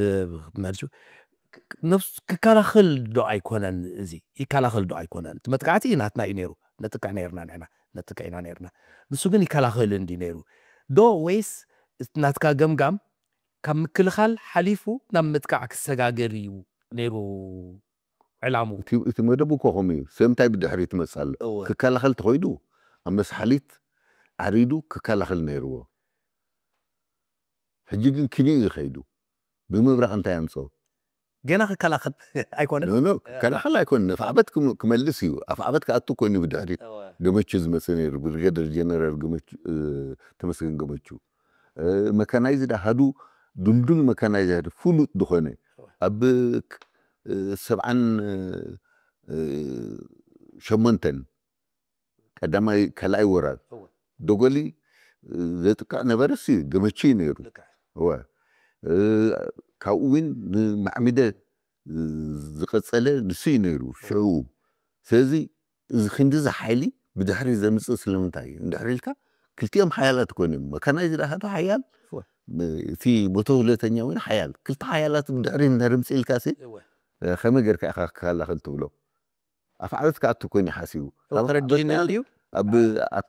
መልሱ ነብሱ ክከላኸል ዶ ኣይኮነን? እዚ ይከላኸል ዶ ኣይኮነን? እቲ መጥቃዕቲ ናትና እዩ ነይሩ። ነጥቅዕ ነይርና ንሕና ነጥቅዕ ኢና ነይርና። ንሱ ግን ይከላኸል እንዲ ነይሩ ዶ ወይስ ናትካ ገምጋም ካብ ምክልኻል ሓሊፉ ናብ ምጥቃዕ ክሰጋገር እዩ ነይሩ ዕላሙ? እቲ መደቡ እኮ ከምኡ እዩ። ስለምንታይ ብድሕሪት ይመፅእ ኣሎ? ክከላኸል ተኸይዱ ኣብ መስሓሊት ዓሪዱ ክከላኸል ነይርዎ። ሕጂ ግን ክሊኡ እዩ ከይዱ። ብምብራቕ እንታይ ኣምፅኦ? ገና ክከላኸል ኣይኮነን። ኖ ኖ ክከላኸል ኣይኮነን። ኣፍዓበት ክመልስ እዩ። ኣፍዓበት ክኣቱ ኮይኑ ብድሕሪት ገመቹ ዝመፅእ ነይሩ። ብሪገደር ጀነራል ገመቹ ተመስገን ገመቹ መካናይዝድ ኣሃዱ ድልዱል መካናይዝድ ኣሃዱ ፍሉጥ ዝኾነ ኣብ ሰብዓን ሸሞንተን ቀዳማይ ካልኣይ ወራር ዶጎሊ ዘጥቅዕ ነበረ ሲ ገመቹ እዩ ነይሩ። እወ ካብኡ እውን ንማዕሚደ ዝቐፀለ ንሱ እዩ ነይሩ ሽዕኡ። ስለዚ እዚ ክንዲዚ ሓይሊ ብድሕሪ ዘምፅእ ስለምንታይ እዩ እንድሕር ኢልካ ክልቲኦም ሓያላት ኮይኖም መካናይዝድ ኣሃዱ ሓያል እቲ መቶ ሁለተኛ እውን ሓያል ክልተ ሓያላት ብድሕሪ እንድሕር ምፅ ኢልካ ሲ ከመይ ጌርካ ኢኻ ክከላኸል ትብሎ? ኣፍዓበት ክኣቱ ኮይኑ ሓሲቡ ተረዲእና እዩ። ኣብ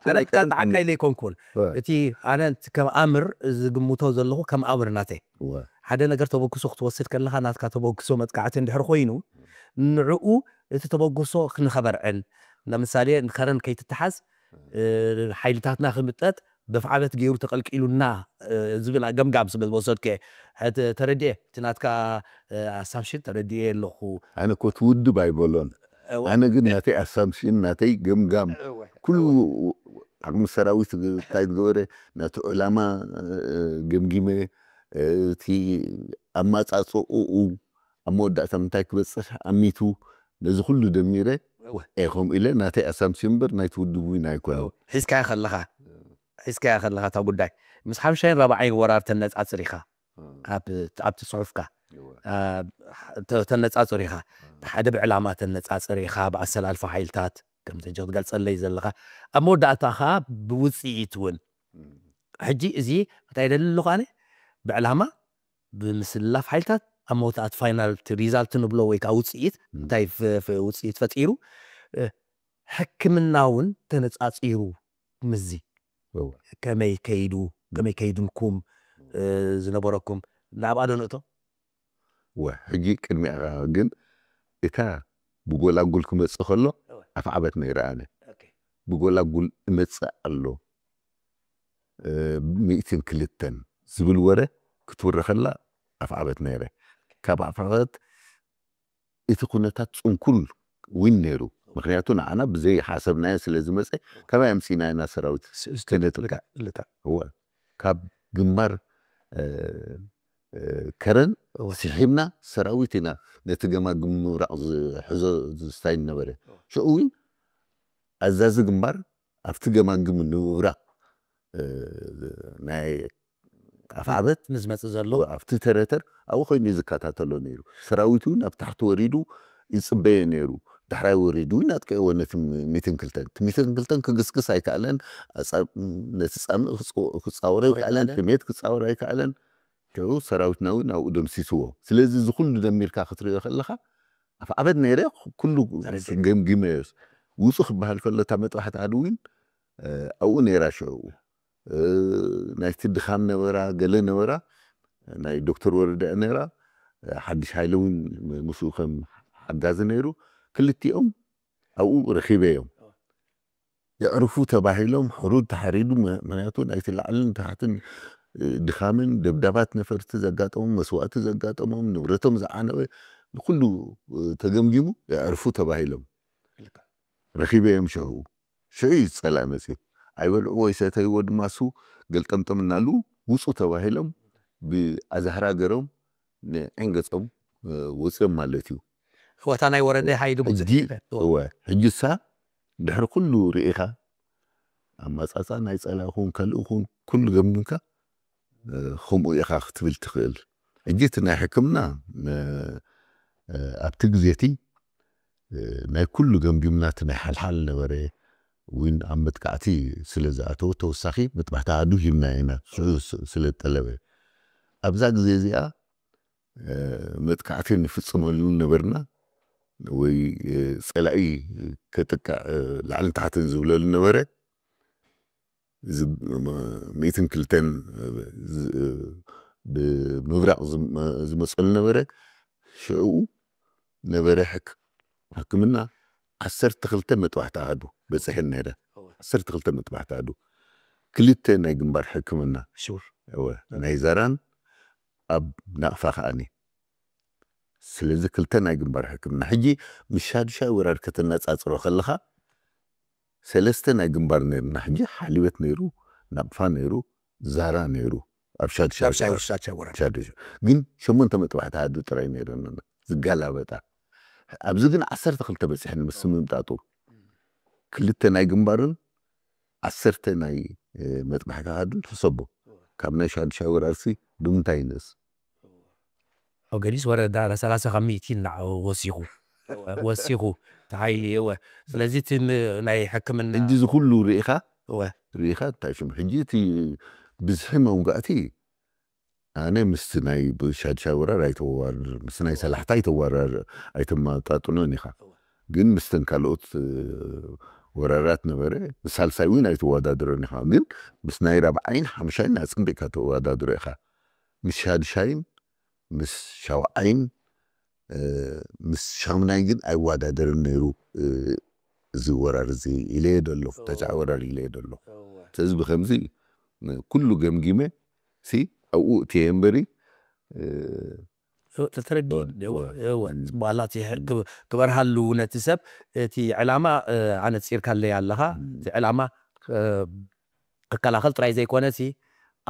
ኣነ ክልተ ዓካይ ዘይኮንኩን እቲ ኣነ ከም ኣምር ዝግምቶ ዘለኹ ከም ኣምር ናተይ ሓደ ነገር ተበግሶ ክትወስድ ከለኻ ናትካ ተበግሶ መጥቃዕቲ እንድሕር ኮይኑ ንዕኡ እቲ ተበግሶ ክንኸበርዕን ለምሳሌ ንኸረን ከይትተሓዝ ሓይልታትና ክምጠጥ በፍዓበት ገይሩ ተቐልቂሉና ዝብል ገምጋም ስለ ዝወሰድኩ ተረድኤ እቲ ናትካ ኣሳምሽን ተረድኤ ኣለኹ። ኣነ እኮ እቲ ውድብ ኣይበሎን። ኣነ ግን ናተይ ኣሳምሽን ናተይ ገምጋም ኩሉ ዓቕሚ ሰራዊት እንታይ ዝገበረ ናቲ ዕላማ ገምጊመ እቲ ኣማፃፅኦኡ ኣብ መወዳእታ ምንታይ ክበፅሕ ኣሚቱ ነዚ ኩሉ ደሚረ ከምኡ ኢለ ናተይ ኣሳምሽን እምበር ናይቲ ውድብ እውን ኣይኮነ። ሒዝካዮ ከለኻ ሒዝካያ ከለኻ እታ ጉዳይ ምስ ሓምሻይን ራብዓይን ወራር ተነጻጽር ኢኻ። ኣብ ኣብቲ ጽሑፍካ ተ- ተነጻጽር ኢኻ። ሓደ ብዕላማ ተነጻጽር ኢኻ፣ ብኣሰላልፋ ሓይልታት ከምቲ ሕጂ ክትገልጸለይ ዘለኻ፣ ኣብ መወዳእታ ኸኣ ብውጽኢት እውን። ሕጂ እዚ እንታይ ይደሊ ኣለኹ ኣነ? ብዕላማ ብምስላፍ ሓይልታት ኣብ መወዳእታ ፋይናል ሪዛልት ንብሎ ወይ ከዓ ውፅኢት እንታይ ውፅኢት ፈጢሩ? ሕክምና እውን ተነፃፂሩ። ምዚ ከመይ ከይዱ፣ ከመይ ከይዱልኩም ዝነበረኩም ናብኣ ዶ ንእቶ? ሕጂ ቅድሚያ ግን እታ ብጎላጉል ክመፅእ ከሎ ኣፍዓበት ነይረ ኣነ። ብጎላጉል እመፅእ ኣሎ ሚእትን ክልተን ዝብል ወረ ክትውረ ከላ ኣፍዓበት ነይረ። ካብ ኣፍዓበት እቲ ኩነታት ፅንኩል እውን ነይሩ። ምክንያቱ ንዓና ብዘይ ሓሰብናዮ ስለ ዝመፀ ካበይ ኣምፂና ኢና ሰራዊት ከነጥቅዕ? ካብ ግንባር ከረን ስሒብና ሰራዊት ኢና ነቲ ገማግም ምብራቕ ዝሕዞ ዝስታይ ነበረ። ሽዑ እውን ኣዛዚ ግንባር ኣብቲ ገማግም ንምብራቕ ናይ ኣፍዓበት ንዝመፅእ ዘሎ ኣብቲ ተረተር ኣብኡ ኮይኑ እዩ ዝከታተሎ ነይሩ። ሰራዊት እውን ኣብ ታሕቲ ወሪዱ ይፅበዮ ነይሩ። ዳሕራይ ወሪዱ እውን ኣጥቂዕዎ ነቲ ሚትን ክልተን። እቲ ሚትን ክልተን ክግስግስ ኣይከኣለን። ነቲ ፃምእ ክፃወሮ ኣይከኣለን። ጥሜት ክፃወር ኣይከኣለን። ሽዑ ሰራዊትና እውን ኣብኡ ደምሲስዎ። ስለዚ እዚ ኩሉ ደሚርካ ክትሪኦ ከለካ ኣፍዓበት ነይረ ኩሉ ገምጊመዮስ ውፁ ክበሃል ከሎ እታ መጥባሕቲ ዓዲ እውን ኣብኡ ነይራ። ሽዑ ናይቲ ድኻም ነበራ ገለ ነበራ ናይ ዶክተር ወረደ ነይራ። ሓድሽ ሃይለ እውን ምስኡ ከም ሓጋዚ ነይሩ። ክልቲኦም ኣብኡ ረኺበዮም። የዕርፉ ተባሂሎም ሕሩድ ተሓሪዱ። ምክንያቱ ናይቲ ላዕልን ታሕትን ድኻምን ደብዳባት ነፈርቲ ዘጋጠሞም መስዋእቲ ዘጋጠሞም ንብረቶም ዝዓነወ ንኩሉ ተገምጊሙ የዕርፉ ተባሂሎም ረኺበዮም። ሽዑ ሽዑ እዩ ዝፀላእ መፅዩ። ኣይበልዕዎ ይሰተይዎ ድማ እሱ ገልጠምጠም እናሉ ውፁ ተባሂሎም ብኣዛህራ ገሮም ንዒን ገፆም ወፅዮም ማለት እዩ። ወታ ናይ ወረደ ሃይሉ ሕጂ እወ ሕጂ እሳ ድሕሪ ኩሉ ርኢኻ ኣመፃፃ ናይ ፀላ ይኹን ካልእ ይኹን ኩሉ ገምግምካ ከምኡ ኢኻ ክትብል ትኽእል። ሕጂ እቲ ናይ ሕክምና ኣብቲ ግዜ እቲ ናይ ኩሉ ገምጊምና እቲ ናይ ሓልሓል ነበረ እውን ኣብ መጥቃዕቲ ስለ ዝኣተወ ተወሳኺ መጥባሕቲ ኣሃዱ ሂብና ኢና ሽዑ ስለ ዝጠለበ ኣብዛ ግዜ እዚኣ መጥቃዕቲ ንፍፅመሉ ነበርና ወይ ፀላኢ ከጥቅዕ ላዕልን ታሕትን ዝብለሉ ነበረ። ሚእትን ክልተን ብምብራቕ ዝመፀሉ ነበረ። ሽዕኡ ነበረ ሕክምና ዓሰርተ ክልተ መጥባሕቲ ኣሃዱ በፅሐን ነይረ። ዓሰርተ ክልተ መጥባሕቲ ኣሃዱ ክልተ ናይ ግንባር ሕክምና ናይ ዛራን ኣብ ናቕፋ ከዓኒ። ስለዚ ክልተ ናይ ግንባር ሕክምና ሕጂ ምስ ሻዱሻይ ወራር ከተነፃፅሮ ከለኻ ሰለስተ ናይ ግንባር ነይርና። ሕጂ ሓሊበት ነይሩ፣ ናቕፋ ነይሩ፣ ዛራ ነይሩ ኣብ ሻዱሻይ ወራር። ግን ሸሞንተ መጥባሕቲ ኣሃዱ ጥራይ ነይረና ዝጋላበጣ። ኣብዚ ግን ዓሰርተ ክልተ በፂሐን ምስ ምምጣጡ ክልተ ናይ ግንባርን ዓሰርተ ናይ መጥባሕቲ ኣሃዱን ሕሰቦ። ካብ ናይ ሻዱሻይ ወራርሲ ብምንታይ ይንእስ? ገዲስ ወረዳ ሰላሳ ካብ ሚእቲ ወሲኹ ወሲኹ ተሓይሊ እወ። ስለዚ እቲ ናይ ሕክምና ሕጂ እዚ ኩሉ ርኢኻ ርኢኻ እንታይ ሽም ሕጂ እቲ ብዝሒ መውጋእቲ ኣነ ምስቲ ናይ ሻድሻይ ወራር ኣይተወራርር ምስ ናይ ሰላሕታ ኣይተወራር ኣይተማጣጥኖን ኢኻ። ግን ምስተን ካልኦት ወራራት ነበረ ሳልሳይ እውን ኣይተወዳድሮን ኢኻ። ግን ምስ ናይ ራብዓይን ሓምሻይን ኣፅንቢቕካ ተወዳድሮ ኢኻ። ምስ ሻድሻይን ምስ ሻውዓይን ምስ ሻምናይ ግን ኣይወዳደርን ነይሩ። እዚ ወራር እዚ ኢለየ ደሎ ተጫ ወራር ኢለየ ደሎ። ስለዚ ብከምዚ ኩሉ ገምጊመ ሲ ኣብኡ እትየ እምበሪ ተረዲ ባላት ክበርሃሉ ነቲ ሰብ እቲ ዕላማ ኣነፂርካለይ ኣለኻ። እቲ ዕላማ ክከላኸል ጥራይ ዘይኮነ ሲ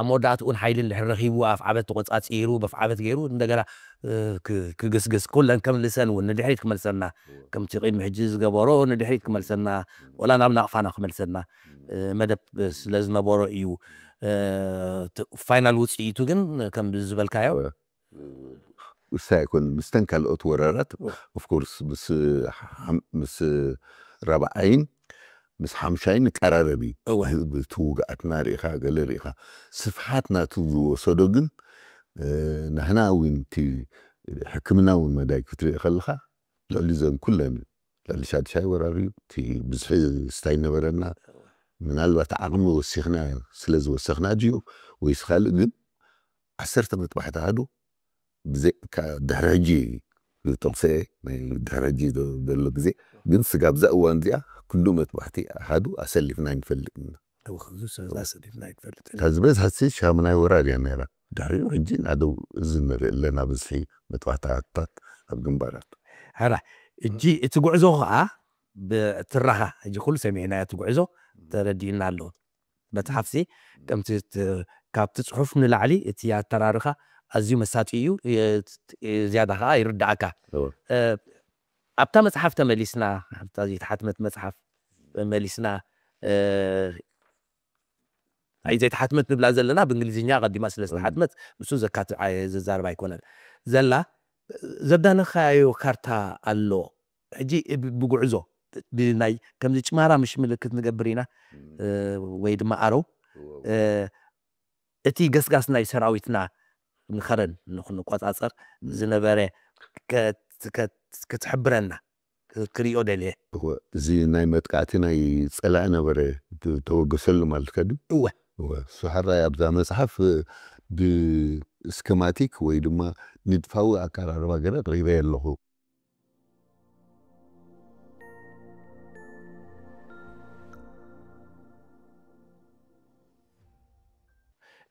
ኣብ መወዳእትኡ እውን ሓይሊ እንድሕር ረኺቡ ኣፍዓበት ተቖጻጺሩ፣ በፍዓበት ገይሩ እንደገና፣ እ፣ ክ-፣ ክግስግስ፣ ኩለን ከምልሰን እውን ንድሕሪት ክመልሰና፣ ከምቲ ቅድሚ ሕጂ ዝገበሮ ንድሕሪት ክመልሰና፣ ወላ ናብ ናቕፋና ክመልሰና፣ እ፣ መደብ ስለ ዝነበሮ እዩ። እ፣ ት-፣ ፋይናል ውጽኢቱ ግን ከም ዝበልካዮ፣ እወ። ውሳይ ኣይኮን፣ ምስተን ካልኦት ወራራት፣ እወ። ኦፍ ኮርስ፣ ምስ ሓም-፣ ምስ ራብዓይን ምስ ሓምሻይን ይቀራረብ እዩ። እወ። ህዝቢ እቲ ውግኣትና ርኢኻ፣ ገለ ርኢኻ። ስፍሓት ናቱ ዝወሰዶ ግን፣ እ፣ ናህና እውን እቲ ሕክምናዊ መዳይ ክትርኢ ከለኻ፣ ልዕሊ ዘን ኩለን፣ ልዕሊ ሻድሻይ ወራር እዩ። እቲ ብዝሒ ስታይ ነበረና። ምናልባት ዓቕሚ ወሲኽና፣ ስለ ዝወሰኽና ድዩ ወይስ ካልእ፣ ግን ዓሰርተ መጥባሕቲ ኣሃዱ ብዘይ-፣ ካ-፣ ድሕሪ ሕጂ ዝጠቕሰ ናይ ድሕሪ ሕጂ ዶ-፣ ዘሎ ግዜ፣ ግን ስጋብ እዛ እዋን እዚኣ ክንዱ መጥባሕቲ ኣሃዱ ኣሰሊፍና ኣይንፈልጥን ኢና። እወ፣ ክንዱ ሰ-፣ ኣሰሊፍና ኣይንፈልጥን። እታ ዝበዝሐ ሲ ሻሙናይ ወራር እያ ነይራ። ድሕሪኡ ሕጂ ናደው እዚ ንርኢ ኣለና፣ ብዝሒ መጥባሕቲ ኣሃዱታት ኣብ ግንባራት። ሕራ፣ ሕጂ እቲ ጉዕዞ ኸዓ ብትራኻ፣ ሕጂ ኩሉ ሰሚዕናዮ፣ እቲ ጉዕዞ ተረዲእና ኣሎ። መጽሓፍሲ ከምቲ ት-፣ ካብቲ ጽሑፍ ንላዕሊ እቲ ኣተራርኻ ኣዝዩ መሳጢ እዩ፣ የ-፣ ዝያዳ ኸዓ ይርድኣካ። እወ። እ፣ ኣብታ መጽሓፍ ተመሊስና፣ ኣብታ ዘይተሓትመት መጽሓፍ ተመሊስና፣ እ፣ ኣይ ዘይተሓትመት ንብላ ዘለና ብእንግሊዝኛ ቀዲማ ስለ እም። ዝተሓትመት፣ ንሱ ዘካት-፣ ኣይ-፣ ዘዛርብ ኣይኮነን። ዘላ ዘዳለኻዮ ካርታ ኣሎ። ሕጂ ብ-፣ ብጉዕዞ፣ ብናይ ከምዚ ጭማራ ምሽ ምልክት ንገብር ኢና፣ እም። እ፣ ወይ ድማ ኣረው፣ እወ። እ፣ እቲ ገስጋስ ናይ ሰራዊትና ንኸረን ንኽንቆጻጸር እም። ዝነበረ ከት-፣ ከት-፣ ክትሕብረና ክ-፣ ክሪኦ ደልየ። እወ፣ እዚ ናይ መጥቃዕቲ ናይ ጸላኢ ነበረ ት-፣ ተወገሰሉ ማለትካ ድዩ? እወ። እወ፣ እሱ ሕራይ ኣብዛ መጽሓፍ ብስከማቲክ ወይ ድማ ንድፋዊ ኣቀራርባ ገለ ኣቕሪበ ኣለኹ።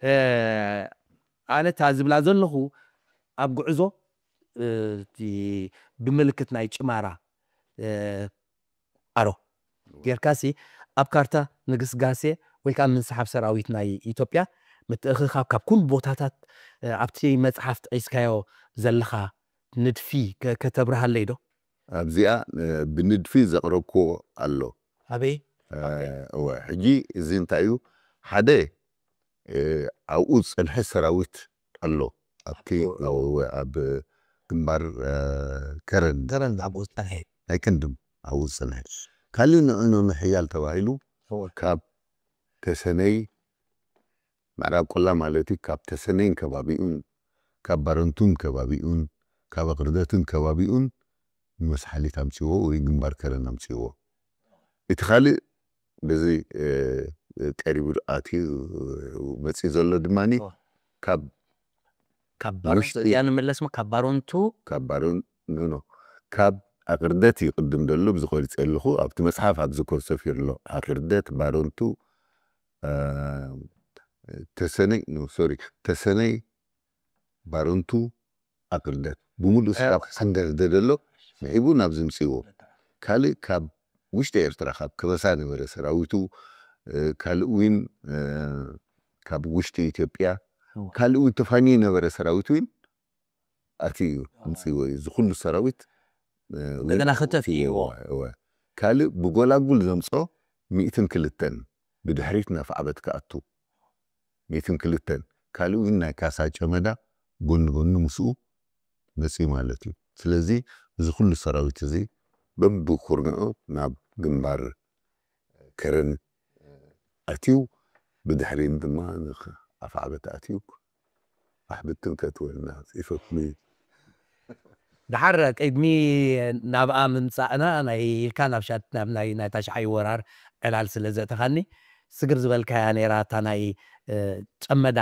እ፣ ኣነ እታ ዝብላ ዘለኹ ኣብ ጉዕዞ፣ እ፣ እቲ ብምልክት ናይ ጭማራ፣ እ፣ ኣሮ ጌርካሲ ኣብ ካርታ ንግስጋሴ ወይ ከዓ ምንስሓብ ሰራዊት ናይ ኢትዮጵያ ምትእኽኻብ ካብ ኩሉ ቦታታት፣ እ፣ ኣብቲ መጽሓፍ ጠቒስካዮ ዘለኻ ንድፊ ከ-፣ ከተብርሃለይ ዶ? ኣብዚኣ፣ እ፣ ብንድፊ ዘቕረብክዎ ኣሎ። ኣበይ? እ፣ እወ፣ ሕጂ እዚ እንታይ እዩ? ሓደ፣ እ፣ ኣብኡ ዝጸንሐ ሰራዊት ኣሎ። ኣብቲ፣ ኣብኡ፣ እወ፣ ኣብ ግንባር፣ እ፣ ከረን። ከረን ኣብኡ ዝጸንሐ። ኣይክንድም ኣብኡ ዝጸንሐ። ካልእ ንዕኡ ንምሕያል ተባሂሉ እወ። ካብ ተሰነይ ምዕራብ ቆላ ማለት እዩ፣ ካብ ተሰነይን ከባቢኡን፣ ካብ ባረንቱን ከባቢኡን፣ ካብ ኣቕርደትን ከባቢኡን ንመስሓሊት ኣምጽዎ ወይ ግንባር ከረን ኣምጽዎ። እቲ ካልእ በዚ፣ እ፣ ቀሪቡ ኣትዩ መጽዩ ዘሎ ድማኒ እወ። ካብ ካብ ባረንቱ ውሽጢ እዚኣ ንምለስ፣ ካብ ባረንቱ ካብ ባረን-፣ ኖ፣ ኖ። ካብ ኣቕርደት እዩ ቅድም ዘሎ፣ ብዝቆሪጸ ኣለኹ። ኣብቲ መጽሓፍ ኣብዚ ኮር ሰፊሩ ኣሎ። ኣቕርደት፣ ባረንቱ፣ እ፣ ተሰነይ፣ ኖ፣ ሶሪ፣ ተሰነይ፣ ባረንቱ፣ ኣቕርደት። ብምሉእ እ፣ ስራብ ሓንደርደደ ኣሎ፣ ንዒቡ ናብ ዝምጽእዎ። ካልእ ካብ ውሽጢ ኤርትራ፣ ካብ ከበሳ ነበረ ሰራዊቱ፣ እ፣ ካልእ እውን፣ እ፣ ካብ ውሽጢ ኢትዮጵያ፣ እወ። ካልእ እውን ተፋንዩ ነበረ ሰራዊት እውን ኣትዩ እዩ፣ እወ። ምጽእዎ እዩ። እዚ ኩሉ ሰራዊት፣ እ፣ እንደገና እውን ከተፍእዎ። እወ፣ እወ። ካልእ ብጎላጉል ዘምጾ ሚእትን ክልተን ብድሕሪት ናብ ዓበት ክኣቱ። ሚእትን ክልተን። ካልእ እውን ናይ ካሳ ጨመዳ ጎኒ ጎኒ ምስኡ መጽዩ ማለት እዩ። ስለዚ እዚ ኩሉ ሰራዊት እዚ በብኩርንዑ ናብ ግንባር ከረን ኣትዩ፣ ብድሕሪን ድማ ንኽ-፣ ኣፍዓበት ኣትዩ ኣሕብትን ከትወልና ጽፈትኒ። ደሓር ቅድሚ ናብኣ ምምጻእና ናይ ኢልካ ናብ ሻድ-፣ ናብ ናይ፣ ናይ ታሽዓይ ወራር ዕላል ስለ ዘእተኻኒ፣ ስግር ዝበልካያ ነይራ እታ ናይ፣ እ፣ ጨመዳ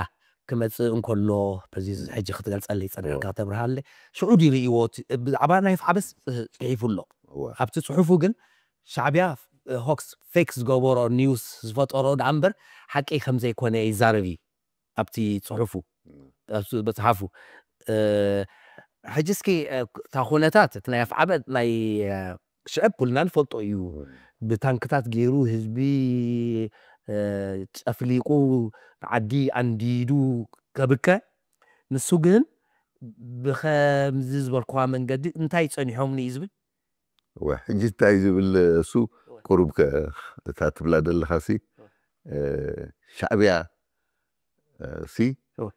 ክመጽእ እንከሎ፣ በዚ ሕጂ ክትገልጸለይ ጸኒሕካ እወ። ከተብርሃለይ። ሽዑ ድዩ ርእይዎ እቲ፣ ብዛዕባ ናይ ኣፍዓበት ጽ-፣ ጽሒፉ ኣሎ። እወ። ኣብቲ ጽሑፉ ግን ሻዕብያ፣ እ፣ ሆክስ፣ ፌክ ዝገበሮ ኒውስ ዝፈጠሮ ደኣ እምበር ሓቂ ከም ዘይኮነ ይዛረብ እዩ። ኣብቲ ጽሑፉ፣ እም። ኣብቲ መጽሓፉ። እ፣ ሕጂ እስኪ፣ እ፣ እታ ኩነታት፣ እቲ ናይ ኣፍዓበት ናይ፣ እ፣ ሽዕብ ኩልና ንፈልጦ እዩ። እም። ብታንክታት ገይሩ ህዝቢ፣ እ፣ ጨፍሊቑ ንዓዲ ኣንዲዱ ከብከ፣ ንሱ ግን ብኸምዚ ዝበልኩዋ መንገዲ እንታይ ጸኒሖምኒ እዩ ዝብል። እወ፣ ሕጂ እንታይ ዝብል እሱ፣ ቁሩብ ከ እታ ትብላ ዘለኻሲ፣ እ፣ ሻዕብያ፣ እ፣ ሲ እወ።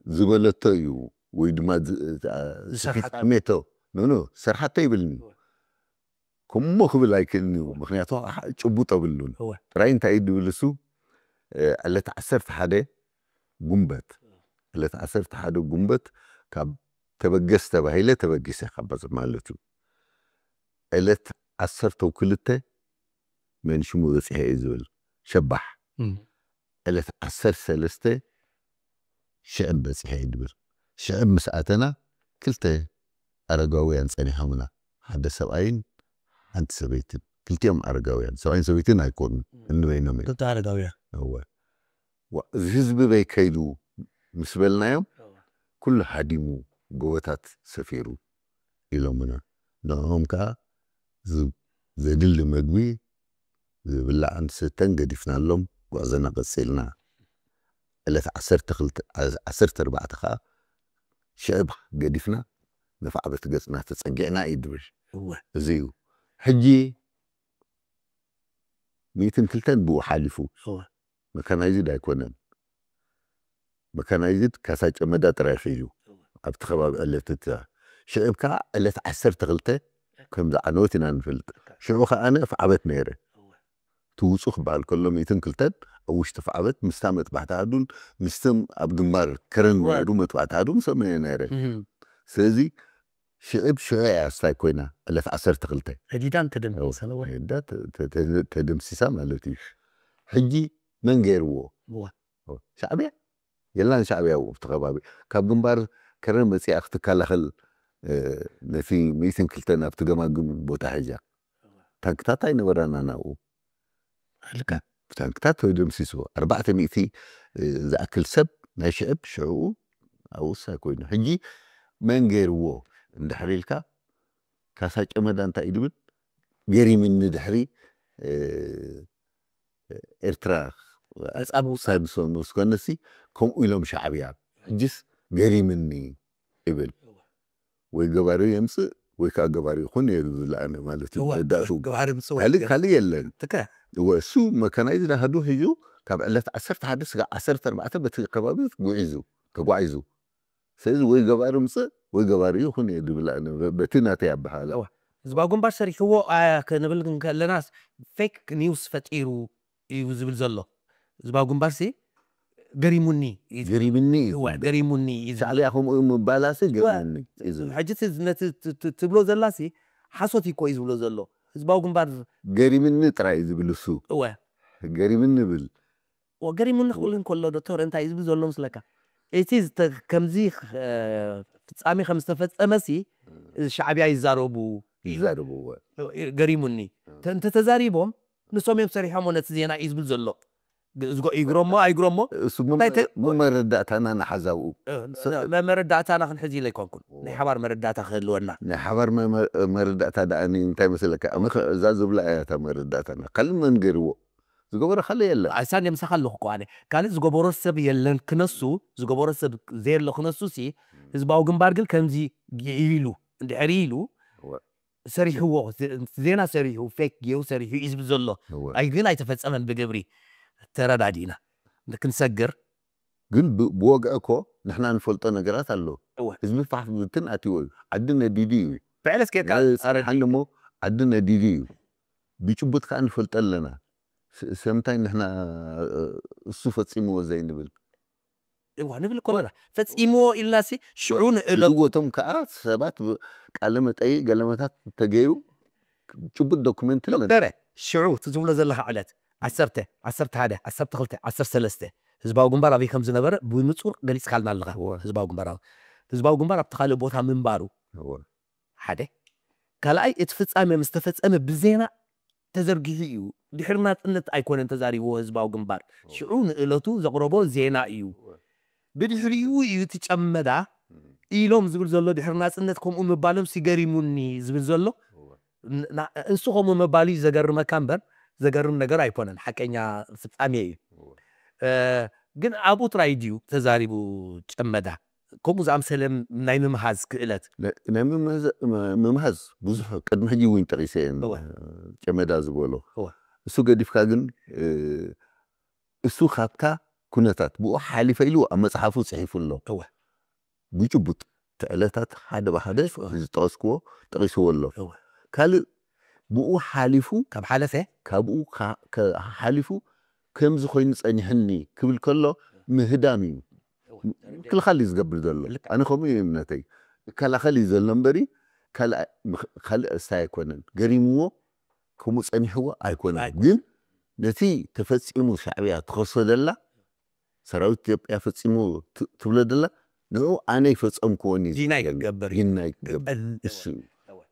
ዝበለቶ እዩ፣ ወይ ድማ ዝ-፣ እ፣ ዝሰርሓቶ። ስሜቶ፣ ኖ፣ ኖ፣ ሰርሓቶ ይብልኒ። እወ። ከምሞ ክብል ኣይክእልን እዩ፣ ምኽንያቱ ሓ-፣ ጭቡጥ ኣብሉን። እወ። ጥራይ እንታይ እዩ ድብል እሱ፣ እ፣ ዕለት ዓሰርተ ሓደ ጉንበት፣ ዕለት ዓሰርተ ሓደ ጉንበት ካብ ተበገስ ተባሂለ ተበጊሰ ካብ በጽ-፣ ማለት እዩ። ዕለት ዓሰርተ ክልተ መን ሽሙ በጺሐ እዩ ዝብል ሸባሕ። እም። ዕለት ዓሰርተ ሰለስተ ሽዕብ በጺሐ እዩ ዝብል። ሽዕብ ምስ ኣተና ክልተ ኣረጋውያን ጸኒሖምና። ሓደ ሰብኣይን ሓንቲ ሰበይትን። ክልቲኦም ኣረጋውያን። ሰብኣይን ሰበይትን ኣይኮኑን። እንበይኖም እዮም። ክልተ ኣረጋውያን። እወ። ዋ-፣ እዚ ህዝቢ በይ ከይዱ ምስ በልናዮም፣ ኩሉ ሃዲሙ፣ ጎቦታት ሰፊሩ ኢሎምና። ንዕኦም ከኣ ዝ-፣ ዘድሊ መግቢ፣ ዝብላዕን ዝስተን ገዲፍናሎም፣ ጉዕዞና ቀጺልና። ዕለት ዓሰርተ ክልተ፣ ዓሰርተ ኣርባዕተ ከኣ ሽዕብ ገዲፍና፣ ነፋዕበት ገጽና ተጸጊዕና እዩ ድብል። እወ። እዚ እዩ። ሕጂ ሚእትን ክልተን ብኡ ሓሊፉ። እወ። መካናይዝድ ኣይኮነን። መካናይዝድ ካሳ ጨመዳ ጥራይ ሒዙ። ኣብቲ ከባቢ ዕለት እታ። ሽዕብ ከኣ ዕለት ዓሰርተ ክልተ ከም ዝዓነወት ኢና ንፈልጥ። ሽዑ ከኣ ኣነ ፍዓበት ነይረ። ትውጹ ክበሃል ከሎ ሚእትን ክልተን ኣብ ውሽጢ ፍዓበት ምስታ መጥባሕቲ ኣሃዱን ምስቶም ኣብ ግንባር ከረን እወ። ነይሩ መጥባሕቲ ኣሃዱ ምስኦም እየ ነይረ። እም። ስለዚ ሽዕብ ሽዑ እያ ስታይ ኮይና ዕለት ዓሰርተ ክልተ። ሕዲዳን ተደምሲሳ፣ እወ። ሕዳ ተ-፣ ተ-፣ ተ-፣ ተደምሲሳ ማለት እዩ። ሕጂ መን ገይርዎ? እወ። ሻዕብያ? የላን ሻዕብያ ኣብኡ ኣብቲ ከባቢ። ካብ ግንባር ከረን መጺኣ ክትከላኸል፣ እ፣ ነቲ ሚእትን ክልተን ኣብቲ ገማግም ቦታ ሒዛ። ታንክታት ኣይነበራና ናብኡ። ልካ። ብታንክታት ተደምሲሱ። ኣርባዕተ ሚእቲ፣ እ፣ ዝኣክል ሰብ ናይ ሽዕብ ሽዕኡ ኣብኡ ስታይ ኮይኑ። ሕጂ መን ገይርዎ እንድሕር ኢልካ፣ ካሳ ጨመዳ እንታይ እዩ ድብል? ገሪምኒ ድሕሪ፣ እ፣ ኤርትራ ነጻ ምውጻእ። ሳድሶ ምስ ኮነሲ፣ ከምኡ ኢሎም ሻዕብያ። ሕጂስ ገሪምኒ ይብል። ወይ ገባሪ የምጽእ ወይ ከኣ ገባሪ ይኹን ነይሩ ዝለኣነ ማለት እዩ። እወ፣ መወዳእቱ ገባሪ ምጽእ ወይ ካልእ ገ-፣ ካልእ የለን። ትከ። እወ፣ እሱ መካናይዝድ ኣሃዱ ሒዙ ካብ ዕለት ዓሰርተ ሓደ ስጋዕ ዓሰርተ ኣርባዕተ በቲ ከባቢ ጉዒዙ፣ ተጓዒዙ። ስለዚ ወይ ገባሪ ምጽእ ወይ ገባሪ ይኹን እየ ዝብል ኣነ፣ በ-፣ በቲ ናተይ ኣበሃህላ። እወ። ህዝባዊ ግንባር ሰሪሕዎ፣ አ፣ ክንብል እንከለናስ ፌክ ኒውስ ፈጢሩ እዩ ዝብል ዘሎ። ህዝባዊ ግንባርሲ ገሪሙኒ እዩ ዝብል። ገሪምኒ እዩ እወ፣ ዝብል። ገሪሙኒ እዩ ዝብል። ሻዕብያ ከምኡ እዩ ምባላሲ ገሪምኒ እዩ ዝብል። ሕጂ እቲ ነቲ ት-፣ ት-፣ ትብሎ ዘላሲ ሓሶት እኮ እዩ ዝብሎ ዘሎ። ህዝባዊ ግንባር ገሪምኒ ጥራይ እዩ ዝብል እሱ። እወ። ገሪምኒ ይብል። ወገሪሙኒ ክብል እንከሎ ዶክተር እንታይ እዩ ዝብል ዘሎ ምስለካ? እቲ ዝተ-፣ ከምዚ፣ እ፣ ፍጻሜ ከም ዝተፈጸመሲ ሻዕብያ ይዛረቡ እዩ። ይዛረብዎ። ገሪሙኒ። ተ-፣ እንተተዛሪቦም ንሶም እዮም ሰሪሖሞ ነቲ ዜና እዩ ዝብል ዘሎ። ግ-፣ ዝጎ-፣ ይግረሞ ኣይግረሞ እሱ እንታይ ተ-፣ መመረዳእታና ንሓዛብኡ። እ፣ መ-፣ መረዳእታና ክንሕዝ ኢለ ኣይኮንኩን። ናይ ሓባር መረዳእታ ክህልወና። ናይ ሓባር መ-፣ መ-፣ መረዳእታ ደኣ እንታይ መሰለካ? ኣነ ከ-፣ እዛ ዝብላ እያ እታ መረዳእታና። ካልእ መን ገይርዎ? ዝገበሮ ካልእ የለን። ኣይሳን የምሳኻ ኣለኹ እኮ ኣነ። ካልእ ዝገበሮ ሰብ የለን ክነሱ፣ ዝገበሮ ሰብ ዘየሎ ክነሱ ሲ፣ ህዝባዊ ግንባር ግን ከምዚ ኢሉ፣ እንድሕር ኢሉ፣ እወ። ሰሪሕዎ፣ ዜ-፣ ዜና ሰሪሑ፣ ፌክ ጌሩ ሰሪሑ እዩ ዝብል ዘሎ። እወ። ኣይ ግን ኣይተፈጸመን ብግብሪ። ተረዳዲእና። ክንሰግር። ግን ብ-፣ ብወግዒ እኮ ንሕና ንፈልጦ ነገራት ኣሎ። እወ። ህዝቢ ፋሕ ብትን ኣትይዎ እዩ። ዓዲ ነዲዱ እዩ። ብዕለት ጌርካ እ፣ ኣረ- ሓን እሞ ዓዲ ነዲዱ እዩ። ብጭቡጥ ከኣ ንፈልጦ ኣለና። ስ-፣ ሰምታይ ንሕና፣ እ፣ እሱ ፈጺምዎ ዘይንብል። እዋ፣ ንብል እኮ ኣለና። ፈጺምዎ ኢልናሲ ሽዑ ንእሎ። ዝወቶም ከኣ ሰባት ብ-፣ ቃለ መጠይቅ ገለመታት ተገይሩ ጭቡጥ ዶክመንት ለ-፣ ዶክተረ፣ ሽዑ እቲ ዝብሎ ዘለኻ ዕለት ዓሰርተ፣ ዓሰርተ ሓደ፣ ዓሰርተ ክልተ፣ ዓሰርተ ሰለስተ ህዝባዊ ግንባር ኣበይ ከም ዝነበረ ብንጹር ገሊጽካልና ኣለኻ። እወ። ህዝባዊ ግንባር ኣብ-፣ ህዝባዊ ግንባር ኣብቲ ካልእ ቦታ ምንባሩ እወ። ሓደ። ካልኣይ፣ እቲ ፍጻሜ ምስ ተፈጸመ ብዜና ተዘርጊሑ እዩ። ድሕሪ ናጽነት ኣይኮነን ተዛሪብዎ ህዝባዊ ግንባር። እወ። ሽዑ ንእለቱ ዘቕረቦ ዜና እዩ። እወ። ብድሕሪኡ እዩ እቲ ጨመዳ እም። ኢሎም ዝብል ዘሎ ድሕሪ ናጽነት ከምኡ ምባሎም ሲገሪሙኒ ዝብል ዘሎ። እወ። ን-፣ ና-፣ እንሱ ከምኡ ምባሉ እዩ ዘገርመካ እምበር ዘገርም ነገር ኣይኮነን፣ ሓቀኛ ፍጻሜ እዩ። እ፣ ግን ኣብኡ ጥራይ ድዩ ተዛሪቡ ጨመዳ? ከምኡ ዝኣምሰለ ናይ ምምሃዝ ክእለት? ናይ ምምሃዝ ብዙሕ ቅድሚ ሕጂ እውን ጠቒሰ እየ፣ ጨመዳ ዝበሎ። እሱ ገዲፍካ ግን እሱ ካብታ ኩነታት ብኡ ሓሊፈ ኢሉ ኣብ መፅሓፉ ፅሒፉ ኣሎ። ብጭቡጥ እቲ ዕለታት ሓደ ብሓደ ዝጠቐስክዎ ጠቒስዎ ኣሎ። ካልእ ብኡ ሓሊፉ፣ ካብ ሓለፈ ካብኡ ሓሊፉ ከምዚ ኮይኑ ጸኒሕኒ ክብል ከሎ ምህዳም እዩ። ምክልኻል እዩ ዝገብር ዘሎ። ኣነ ከምኡ እዩ እምነተይ። ይከላኸል እዩ ዘሎ እምበሪ ካልእ እንታይ ኣይኮነን። ገሪምዎ ከምኡ ጸኒሕዎ ኣይኮነን። ግን ነቲ ተፈጺሙ ሻዕብያ ትኸሶ ዘላ ሰራዊት ኢትዮጵያ ፈጺሙ ትብሎ ዘላ ንዑ ኣነ ይፈጸምክዎን እዩ። ዲናይ ክገብር እዩ። ዲናይ ክገብር እሱ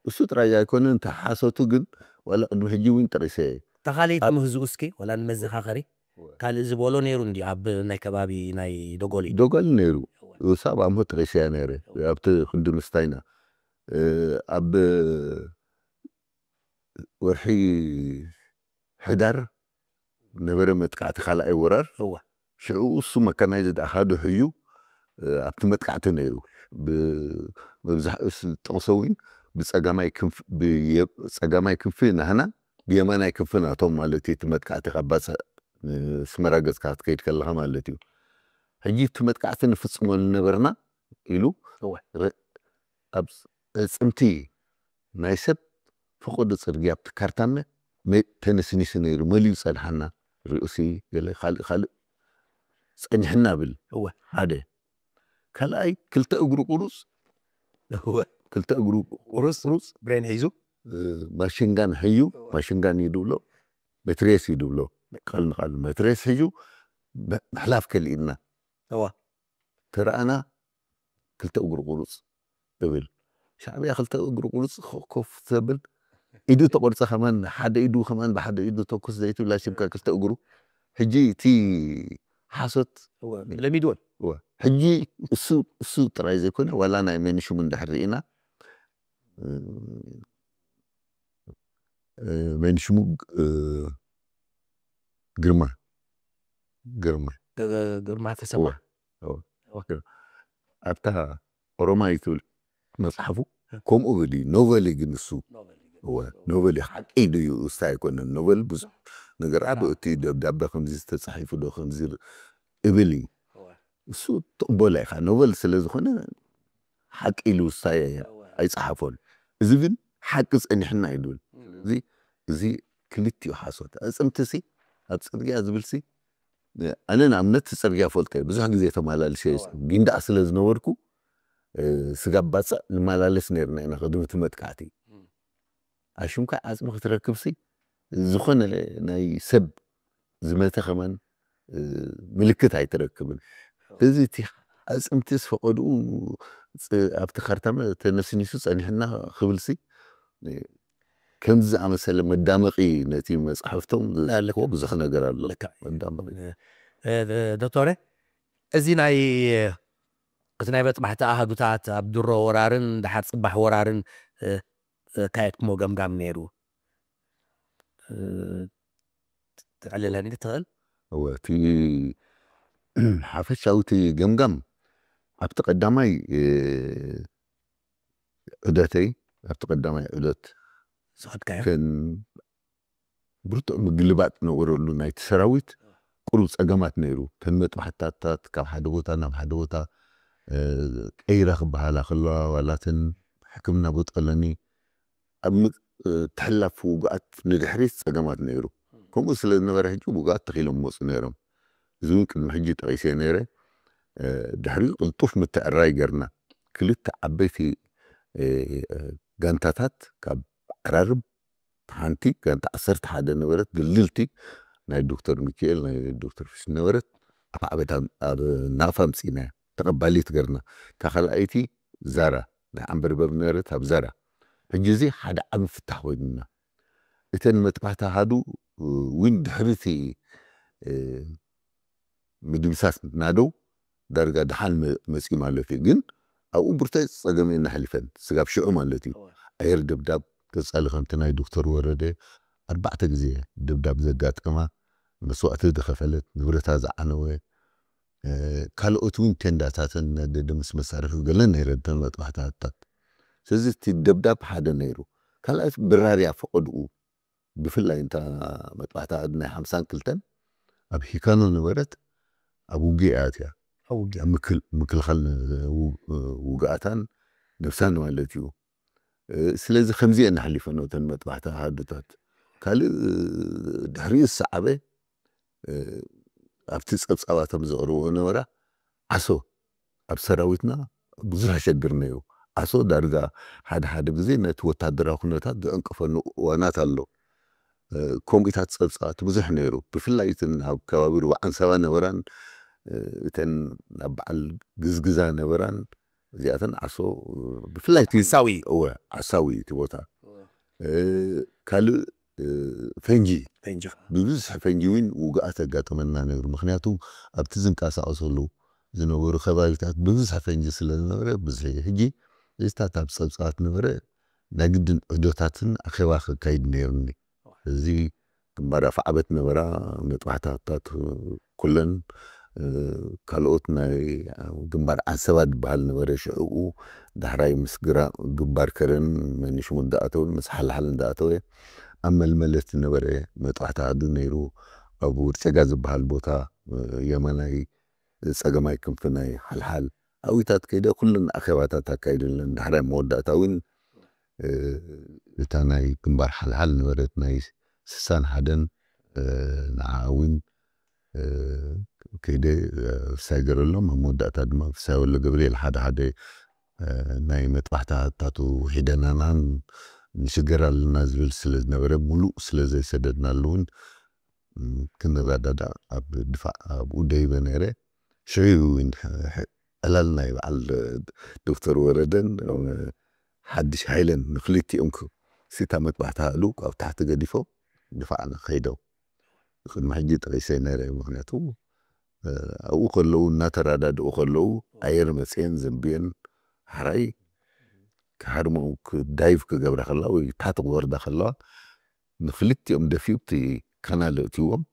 እሱ ጥራይ ኣይኮነን። ተሓሰቱ ግን ዋላ ቅድሚ ሕጂ እውን ጠቒሰ ተኻሊት ምህዝኡ እስኪ ዋላ ንመዘኻኸሪ ካልእ ዝበሎ ነይሩ እንዲ ኣብ ናይ ከባቢ ናይ ደጎሊ ደጎሊ ነይሩ። እሳ ኣብ ኣምሆ ጠቒሰያ ነይረ ኣብቲ ክንዲ ምስታይና ኣብ ወርሒ ሕዳር ነበረ መጥቃዕቲ ካልኣይ ወራር። ሽዑ እሱ መካናይዝድ ኣሃዱ ሕዩ ኣብቲ መጥቃዕቲ ነይሩ። መብዛሕኡ ዝጠቕሶ እውን ብፀጋማይ ክንፊ ናህና ብየማናይ ክንፊ ናቶም ማለት እዩ። እቲ መጥቃዕቲ ካብ ባፅዕ ኣስመራ ገፅካ ክትከይድ ከለካ ማለት እዩ። ሕጂ እቲ መጥቃዕቲ ንፍፅመሉ ነበርና ኢሉ ኣብ ኣፅምቲ ናይ ሰብ ፈቐዶ ፅርግያ ኣብቲ ካርታመ ተነስኒሱ ነይሩ። መሊኡ ፀንሓና ርእሲ ገለ ካልእ ካልእ ፀኒሕና ብል። ሓደ ካልኣይ ክልተ እግሩ ቁሩፅ ክልተ እግሩ ቁሩፅ ቁሩፅ ብሬን ሒዙ ማሽንጋን ሕዩ ማሽንጋን እዩ ድብሎ መትሬስ እዩ ድብሎ። ቃል ንቃል መትሬስ ሕዩ ምሕላፍ ከሊእና ተረኣና ክልተ እግሩ ቁሩፅ እብል። ሻዕብያ ክልተ እግሩ ቁሩፅ ኮፍ ዘብል ኢዱ ተቆርፀ ከማን ሓደ ኢዱ ከማን ብሓደ ኢዱ ተኩስ ዘይትብል ኣሽብካ ክልተ እግሩ ሕጂ እቲ ሓሶት ለሚድዎን ሕጂ እሱ ጥራይ ዘይኮነ ዋላ ናይ መንሽሙ እንድሕር ርኢና መንሽሙ ግርማ ግርማ ግርማ ተሰማ ኣብታ ኦሮማይ ትብል መፅሓፉ ከምኡ እብል እዩ። ኖቨል እዩ ግን እሱ ኖቨል እዩ ሓቂ ድዩ እስታ ኣይኮነን። ኖቨል ብዙሕ ነገር ኣብ እቲ ደብዳበ ከምዚ ዝተፃሒፉ ዶ ከምዚ እብል እዩ። እሱ ትቕበሎ ኢኻ ኖቨል ስለ ዝኾነ ሓቂ ኢሉ እስታ ኣይፀሓፎን። እዚ ግን ሓቂ ፀኒሕና እዩ ድብል። እዚ ክልቲኡ ሓሶት ኣፅምትሲ ኣብ ፅርግያ ዝብልሲ ኣነ ንኣብነት እቲ ፅርግያ ፈልጦ እየ። ብዙሕ ግዜ ተመላልሰ ጊንዳዕ ስለ ዝነበርኩ ስጋብ ባፅዕ ንመላለስ ነርና ኢና ቅድሚ እቲ መጥቃዕቲ። ኣሽምካ ዓፅሚ ክትረክብሲ ዝኾነ ናይ ሰብ ዝመተ ከማን ምልክት ኣይትረክብን። እዚ እቲ ኣፅምቲ ዝፈቐድኡ ኣብቲ ካርታመ ተነስኒሱ ፀኒሕና ክብልሲ ከምዚ ዝኣመሰለ መዳመቒ ነቲ መፅሓፍቶም ዘልክዎ ብዙሕ ነገር ኣሎ። መዳመቒ ዶክተረ፣ እዚ ናይ እቲ ናይ መጥባሕቲ ኣሃዱታት ኣብ ድሮ ወራርን ደሓር ፅባሕ ወራርን ካየድኩሞ ገምጋም ነይሩ። ትዕልለኒ ትኽእል? እወ፣ እቲ ሓፈሻዊ እቲ ገምጋም ኣብቲ ቀዳማይ ዑደተይ ኣብቲ ቀዳማይ ዑደት ዝኸድካዮ ከን ብርቱዕ ምግልባጥ ነበረሉ ናይቲ ሰራዊት። ቁሩብ ጸገማት ነይሩ። ተን መጥባሕትታት ካብ ሓደ ቦታ ናብ ሓደ ቦታ ቀይራ ክበሃላ ከለዋ ዋላ ተን ሕክምና ቦጠለኒ ኣብ ትሕላፍ ውጉኣት ንድሕሪት ጸገማት ነይሩ። ከምኡ ስለ ዝነበረ ሕጂ ውጉኣት ተኺሎም መፁ ነይሮም። እዚ እውን ቅድሚ ሕጂ ጠቒሰ ነይረ። ድሕሪኡ ቅልጡፍ ምትዕራይ ገርና። ክልተ ዓበይቲ ጋንታታት ካብ ዓራርብ ሓንቲ ጋንታ ዓሰርተ ሓደ ነበረት፣ ድልድልቲ ናይ ዶክተር ሚካኤል ናይ ዶክተር ፍሽ ነበረት። ኣብ ዓበታ ኣብ ናቕፋ ምፅኢና ተቐባሊት ገርና። እታ ካልኣይቲ ዛራ ናይ ዓንበርበብ ነበረት ኣብ ዛራ። ሕጂ እዚ ሓደ ዓቢ ፍታሕ ኮይኑና። እተን መጥባሕቲ ኣሃዱ እውን ድሕሪቲ ምድምሳስ ናደው ዳርጋ ደሓን መፅኡ ማለት እዩ። ግን ኣብኡ ብርተ ፀገም እናሕሊፈን ስጋብ ሽዑ ማለት እዩ። ኣየር ደብዳብ ገፃሊ ከምቲ ናይ ዶክተር ወረደ ኣርባዕተ ግዜ ደብዳብ ዘጋጠማ፣ መስዋእቲ ዝኸፈለት፣ ንብረታ ዝዓነወ፣ ካልኦት እውን ቴንዳታትን ነደደ ምስ መሳርሒ ገለን ነይረን እተን መጥባሕትታት። ስለዚ እቲ ደብዳብ ሓደ ነይሩ። ካልኣይ በራርያ ፈቐድኡ፣ ብፍላይ እንታ መጥባሕቲ ኣሃዱ ናይ ሓምሳን ክልተን ኣብ ሂካኖ ነበረት፣ ኣብ ውግእ እያ ኣትያ። ኣብ ውግእ። ምክልኻል ውግኣታን ነብሳን ማለት እዩ። ስለዚ ከምዚ እየን ኣሕሊፈን እተን መጥባሕቲ ኣሃዱታት። ካልእ ድሕሪኡ ዝሰዓበ ኣብቲ ጸብጻባቶም ዘቕርብዎ ነበራ ዓሶ ኣብ ሰራዊትና ብዙሕ ኣሸግር ነይሩ። ዓሶ ዳርጋ ሓደ ሓደ ግዜ ነቲ ወታደራዊ ኩነታት ዝዕንቅፈሉ እዋናት ኣሎ። ከምኡታት ጸብጻባት ብዙሕ ነይሩ። ብፍላይ እተን ኣብ ከባቢ ሩባ ዓንሰባ ነበራን እተን ኣብ በዓል ግዝግዛ ነበራን እዚኣተን ዓሶ ብፍላይ እቲ ዓሳዊ። እወ፣ ዓሳዊ እቲ ቦታ። ካልእ ፈንጂ። ፈንጂ። ብብዝሒ ፈንጂ እውን ውግኣት ኣጋጠመና ነይሩ። ምክንያቱ ኣብቲ ዝንቀሳቐሰሉ ዝነበሩ ከባቢታት ብብዝሒ ፈንጂ ስለ ዝነበረ፣ ብዝሒ ሕጂ እዚታት ኣብ ጸብጻባት ነበረ፣ ናይ ግድን ዕዶታትን ኣኼባ ከካይድ ነይሩኒ። እዚ ግንባር ኣፍዓበት ነበራ፣ መጥባሕታታት ኩለን፣ ካልኦት ናይ ግንባር ዓንሰባ ዝበሃል ነበረ ሽዕኡ። ዳሕራይ ምስ ግራ-፣ ግንባር ከረን መኒሽ ሙዳእተውን ምስ ሓልሓል እንዳእተወ ኣብ መልመለት ነበረ መጥባሕቲ ኣሃዱ ነይሩ። ኣብ ውርጨጋ ዝበሃል ቦታ የማናይ ጸገማይ ክንፊ ናይ ሓልሓል ኣብታት ከይደ ኩለን ኣኼባታት ኣካይደለን። ዳሕራይ መወዳእታ እውን እታ ናይ ግንባር ሓልሓል ነበረት ናይ ስሳን ሓደን ንዓ እውን ከይደ ፍሳይ ገረሎም ኣብ መወዳእታ ድማ ፍሳይ ወሎ ገብርኤል ሓደ ሓደ ናይ መጥባሕታታቱ ሒደናናን ንሽገር ኣለና ዝብል ስለ ዝነበረ ሙሉእ ስለ ዘይሰደድናሉ እውን ክንረዳዳእ ኣብ ድፋዕ ኣብኡ ደይበ ነይረ። ሽዑ እውን ዕላል ናይ በዓል ዶክተር ወረደን ሓድሽ ሃይለን ንክልቲኦም ክሲታ መጥባሕቲ ሃሉ ኣብ ታሕቲ ገዲፎም ድፋዕ ንኸይደው ቅድሚ ሕጂ ጠቂሰ ነይረ። ምክንያቱ ኣብኡ ከለዉ እናተረዳድኡ ከለዉ ኣየር መፅየን ዘንብየን ሓራይ ክሃርሙ ክዳይቭ ክገብራ ከለዋ ወይ ታሕቲ ክወርዳ ከለዋ ንክልቲኦም ደፊኡ እቲ ካናል እትዎም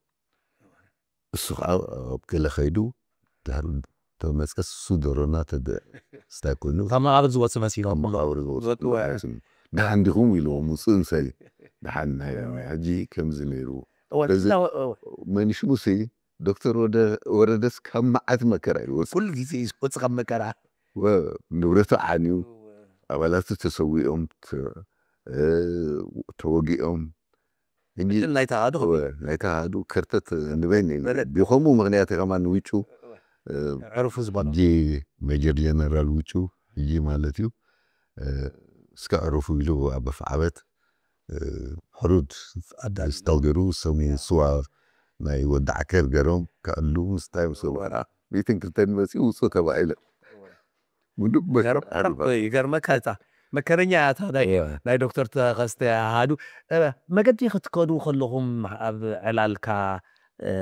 እሱ ከዓ ኣብ ገለ ከይዱ ድሕሪ ተመፀ እሱ ደሮና ተደ ስታይ ኮይኑ ካብ መቃብር ዝወፅ መሲሎም ካብ መቃብር ዝወፁ ዝወፅዎ። ደሓን ዲኹም ኢልዎም ውፅእ ንሰይ ደሓን ናይ ሕጂ ከምዚ ነይሩ እወ፣ በዚ እዛ፣ እወ፣ መኒሽ ሙሴ ዶክተር ወደ-፣ ወረደስ ካብ መዓት መከራ ይወፅ ኩሉ ግዜ ዝወፅ ካብ መከራ ወ-፣ ንብረቱ ዓንዩ ኣባላቱ ተሰዊኦም ተ-፣ እ፣ ተወጊኦም ሕጂ ዕድል ናይ ተዋህዶ እወ፣ ናይ ተዋህዶ ከርተት ንበይን እዩ። በለድ። ብኸምኡ ምኽንያት እዩ ከማን ውጩ፣ እ፣ ዕርፉ ዝበሎ። ሕጂ ሜጀር ጀነራል ውጩ ሕጂ ማለት እዩ፣ እ፣ እስከ ዕርፉ ኢሉ ኣብ ኣፍዓበት፣ እ፣ ሕሩድ ኣዳሊ። ስታው ገይሩ ሰሙ ስዋ ናይ ወዲ ዓከር ገሮም ከዕሉ ምስታይ ምስ ወራ። ሚእትን ክልተን መፂኡ ውፁ ተባሂለ። ምንም መከራ ይገርም-፣ ዓርባ። ይገርመካ እታ መከረኛ እያ እታ ናይ፣ እወ። ናይ ዶክተር ተኸስተ ኣሃዱ። እ፣ መገዲ ክትከዱ ከለኹም ኣብ ዕላልካ፣ እ፣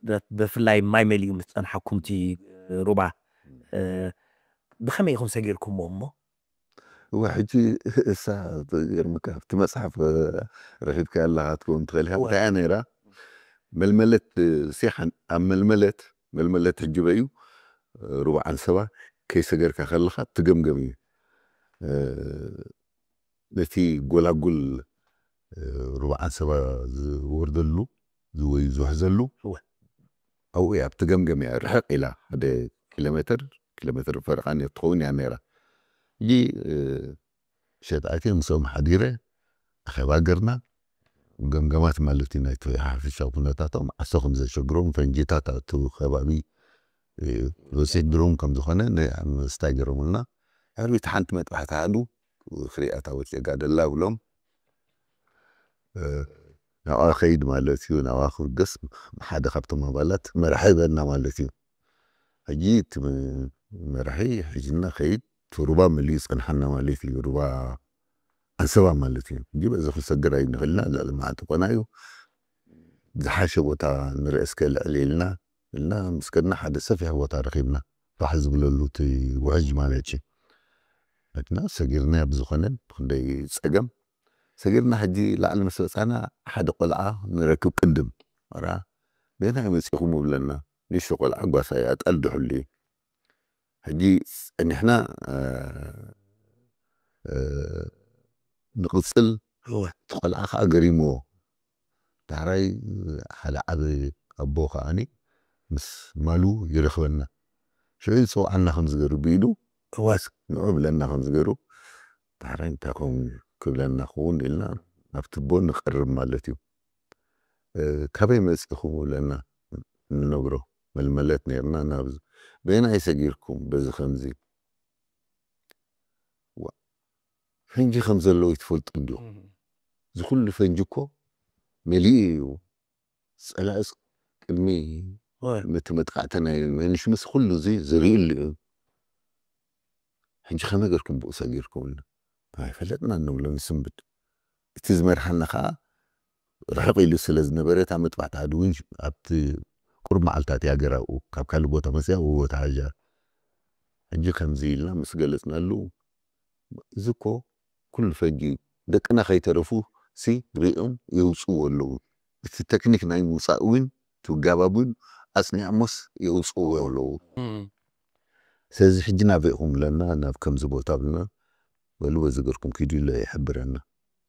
ብ-፣ ብፍላይ ማይ መሊኡ ምስ ጸንሓኩም እቲ ሩባ፣ እ፣ ብኸመይ ኢኹም ሰጊርኩሞ እሞ? እወ፣ ሕጂ እሳ ይገርመካ፣ ኣብቲ መጽሓፍ፣ እ፣ ረኺብካያ ኣለኻ ትኸውን ትኽእል ኢኻ። እወ። እንታይ እያ ነይራ? መልመለት፣ እ፣ ሲሓን ኣብ መልመለት፣ መልመለት ሕጂ በዩ፣ እ፣ ሩባ ዓንሰባ ከይሰገርካ ከለኻ ትገምገም እዩ። እ፣ ነቲ ጎላጉል፣ እ፣ ሩባ ዓንሰባ ዝወርደሉ፣ ዝወይ ዝውሕዘሉ፣ እወ። ኣብኡ እያ፣ ኣብቲ ገምገም እያ፣ ርሕቕ ኢላ፣ ሓደ ኪሎ ሜትር፣ ኪሎ ሜትር ፈረቓን እያ ትኸውን እያ ነይራ። ሕጂ፣ እ፣ ሸጣይተ ምስኦም ሓዲረ፣ ኣኼባ ገርና፣ ገምገማት ማለት እዩ፣ ናይቲ ሓፈሻዊ ኩነታቶም፣ ዓሶ ከም ዘሸግሮም፣ ፈንጂታት ኣብቲ ከባቢ፣ እ፣ ወሲድሮም ከም ዝኾነ ነ-፣ ምስታይ ገሮምና። ሕርቢት ሓንቲ መጥባሕቲ ሃሉ፣ ክሪኣታ ወፂአ ጋደላ ብሎም፣ እ፣ ናብኣ ኸይድ ማለት እዩ። ናብኣ ክብገስ ሓደ ካብቶም ኣባላት መራሒ በና ማለት እዩ። ሕጂ እቲ መ-፣ መራሒ ሒዝና ኸይድ፣ እቲ ሩባ መሊኡ ይጸንሓና ማለት እዩ። ሩባ ዓንሰባ ማለት እዩ። ሕጂ በዚ ክንሰግር ኣይንኽእልና፣ ልዕሊ መዓልቲ ኮና እዩ። ዝሓሸ ቦታ ንርኢ እስከ ልዕል ኢልና፣ ኢልና ምስ ከድና ሓደ ሰፊሕ ቦታ ረኺብና፣ ፋሕ ዝብለሉ እቲ ውሕጅ ማለት እዩ። ሕጅና ሰጊርና ብዝኾነ ብክንደይ ጸገም ሰጊርና ሕጂ ላዕሊ ምስ ወፃና ሓደ ቆልዓ ንረክብ ቅድም። ራ በየናይ መፂኹም ይብለና። ንእሽቶ ቆልዓ ጓሳ እያ፣ ጠልዲ ሕሉ እዩ። ሕጂ ጸኒሕና ንቕጽል። እቲ ቆልዓ ከዓ ገሪምዎ። ዳሕራይ ሓደ ዓቢ ኣቦ ከዓኒ ምስ ማሉ ይረኽበና። ሽዑ ይፅውዓና ከም ዝገሩ ብኢዱ፣ እዋስ ንዑ ብለና ከም ዝገሩ፣ ዳሕራይ እንታይ ከም ክብለና ክኸውን ኢልና ናብቲ ኣቦ ንቐርብ ማለት እዩ። ካበይ መፂኹም ብለና ንነግሮ። መልመለት ነርና ናብ በየናይ ሰጊርኩም በዚ ከምዚ። ፈንጂ ከም ዘለዉ ይትፈልጡ እንዲኹም። እዚ ኩሉ ፈንጂ እኮ መሊኡ እዩ። ፀላእስ ቅድሚ ነቲ መጥቃዕቲ ናይ መንሽምስ ኩሉ እዚ ዝርእሉ እዩ። ሕጂ ከመይ ገርኩም ብኡ ሰጊርኩም? ኣይፈለጥና ንብሎ ንስንብድ። እቲ ዝመርሓና ከዓ ርሕቕ ኢሉ ስለ ዝነበረ እታ መጥባሕቲ ዓዲ እውን ኣብቲ ቁሩብ መዓልታት እያ ገራኡ ካብ ካልእ ቦታ መፅያ ውዎ ተሃጃ። ሕጂ ከምዚ ኢልና ምስ ገለፅናሉ፣ እዚ እኮ ኩሉ ፈንጂ እዩ፣ ደቅና ከይተረፉ ሲ ሪኦም የውፅዎ ኣለዉ። እቲ ተክኒክ ናይ ምውፃእ እውን እቲ ኣጋባብ እውን ኣፅኒዖሞስ የውፅዎ ኣለዉ። ስለዚ ሕጂ ናበይ ኢኹም ብለና፣ ናብ ከምዚ ቦታ ብለና፣ በሉ በዚ ገርኩም ኪዱ ኢሎ ይሕብረና።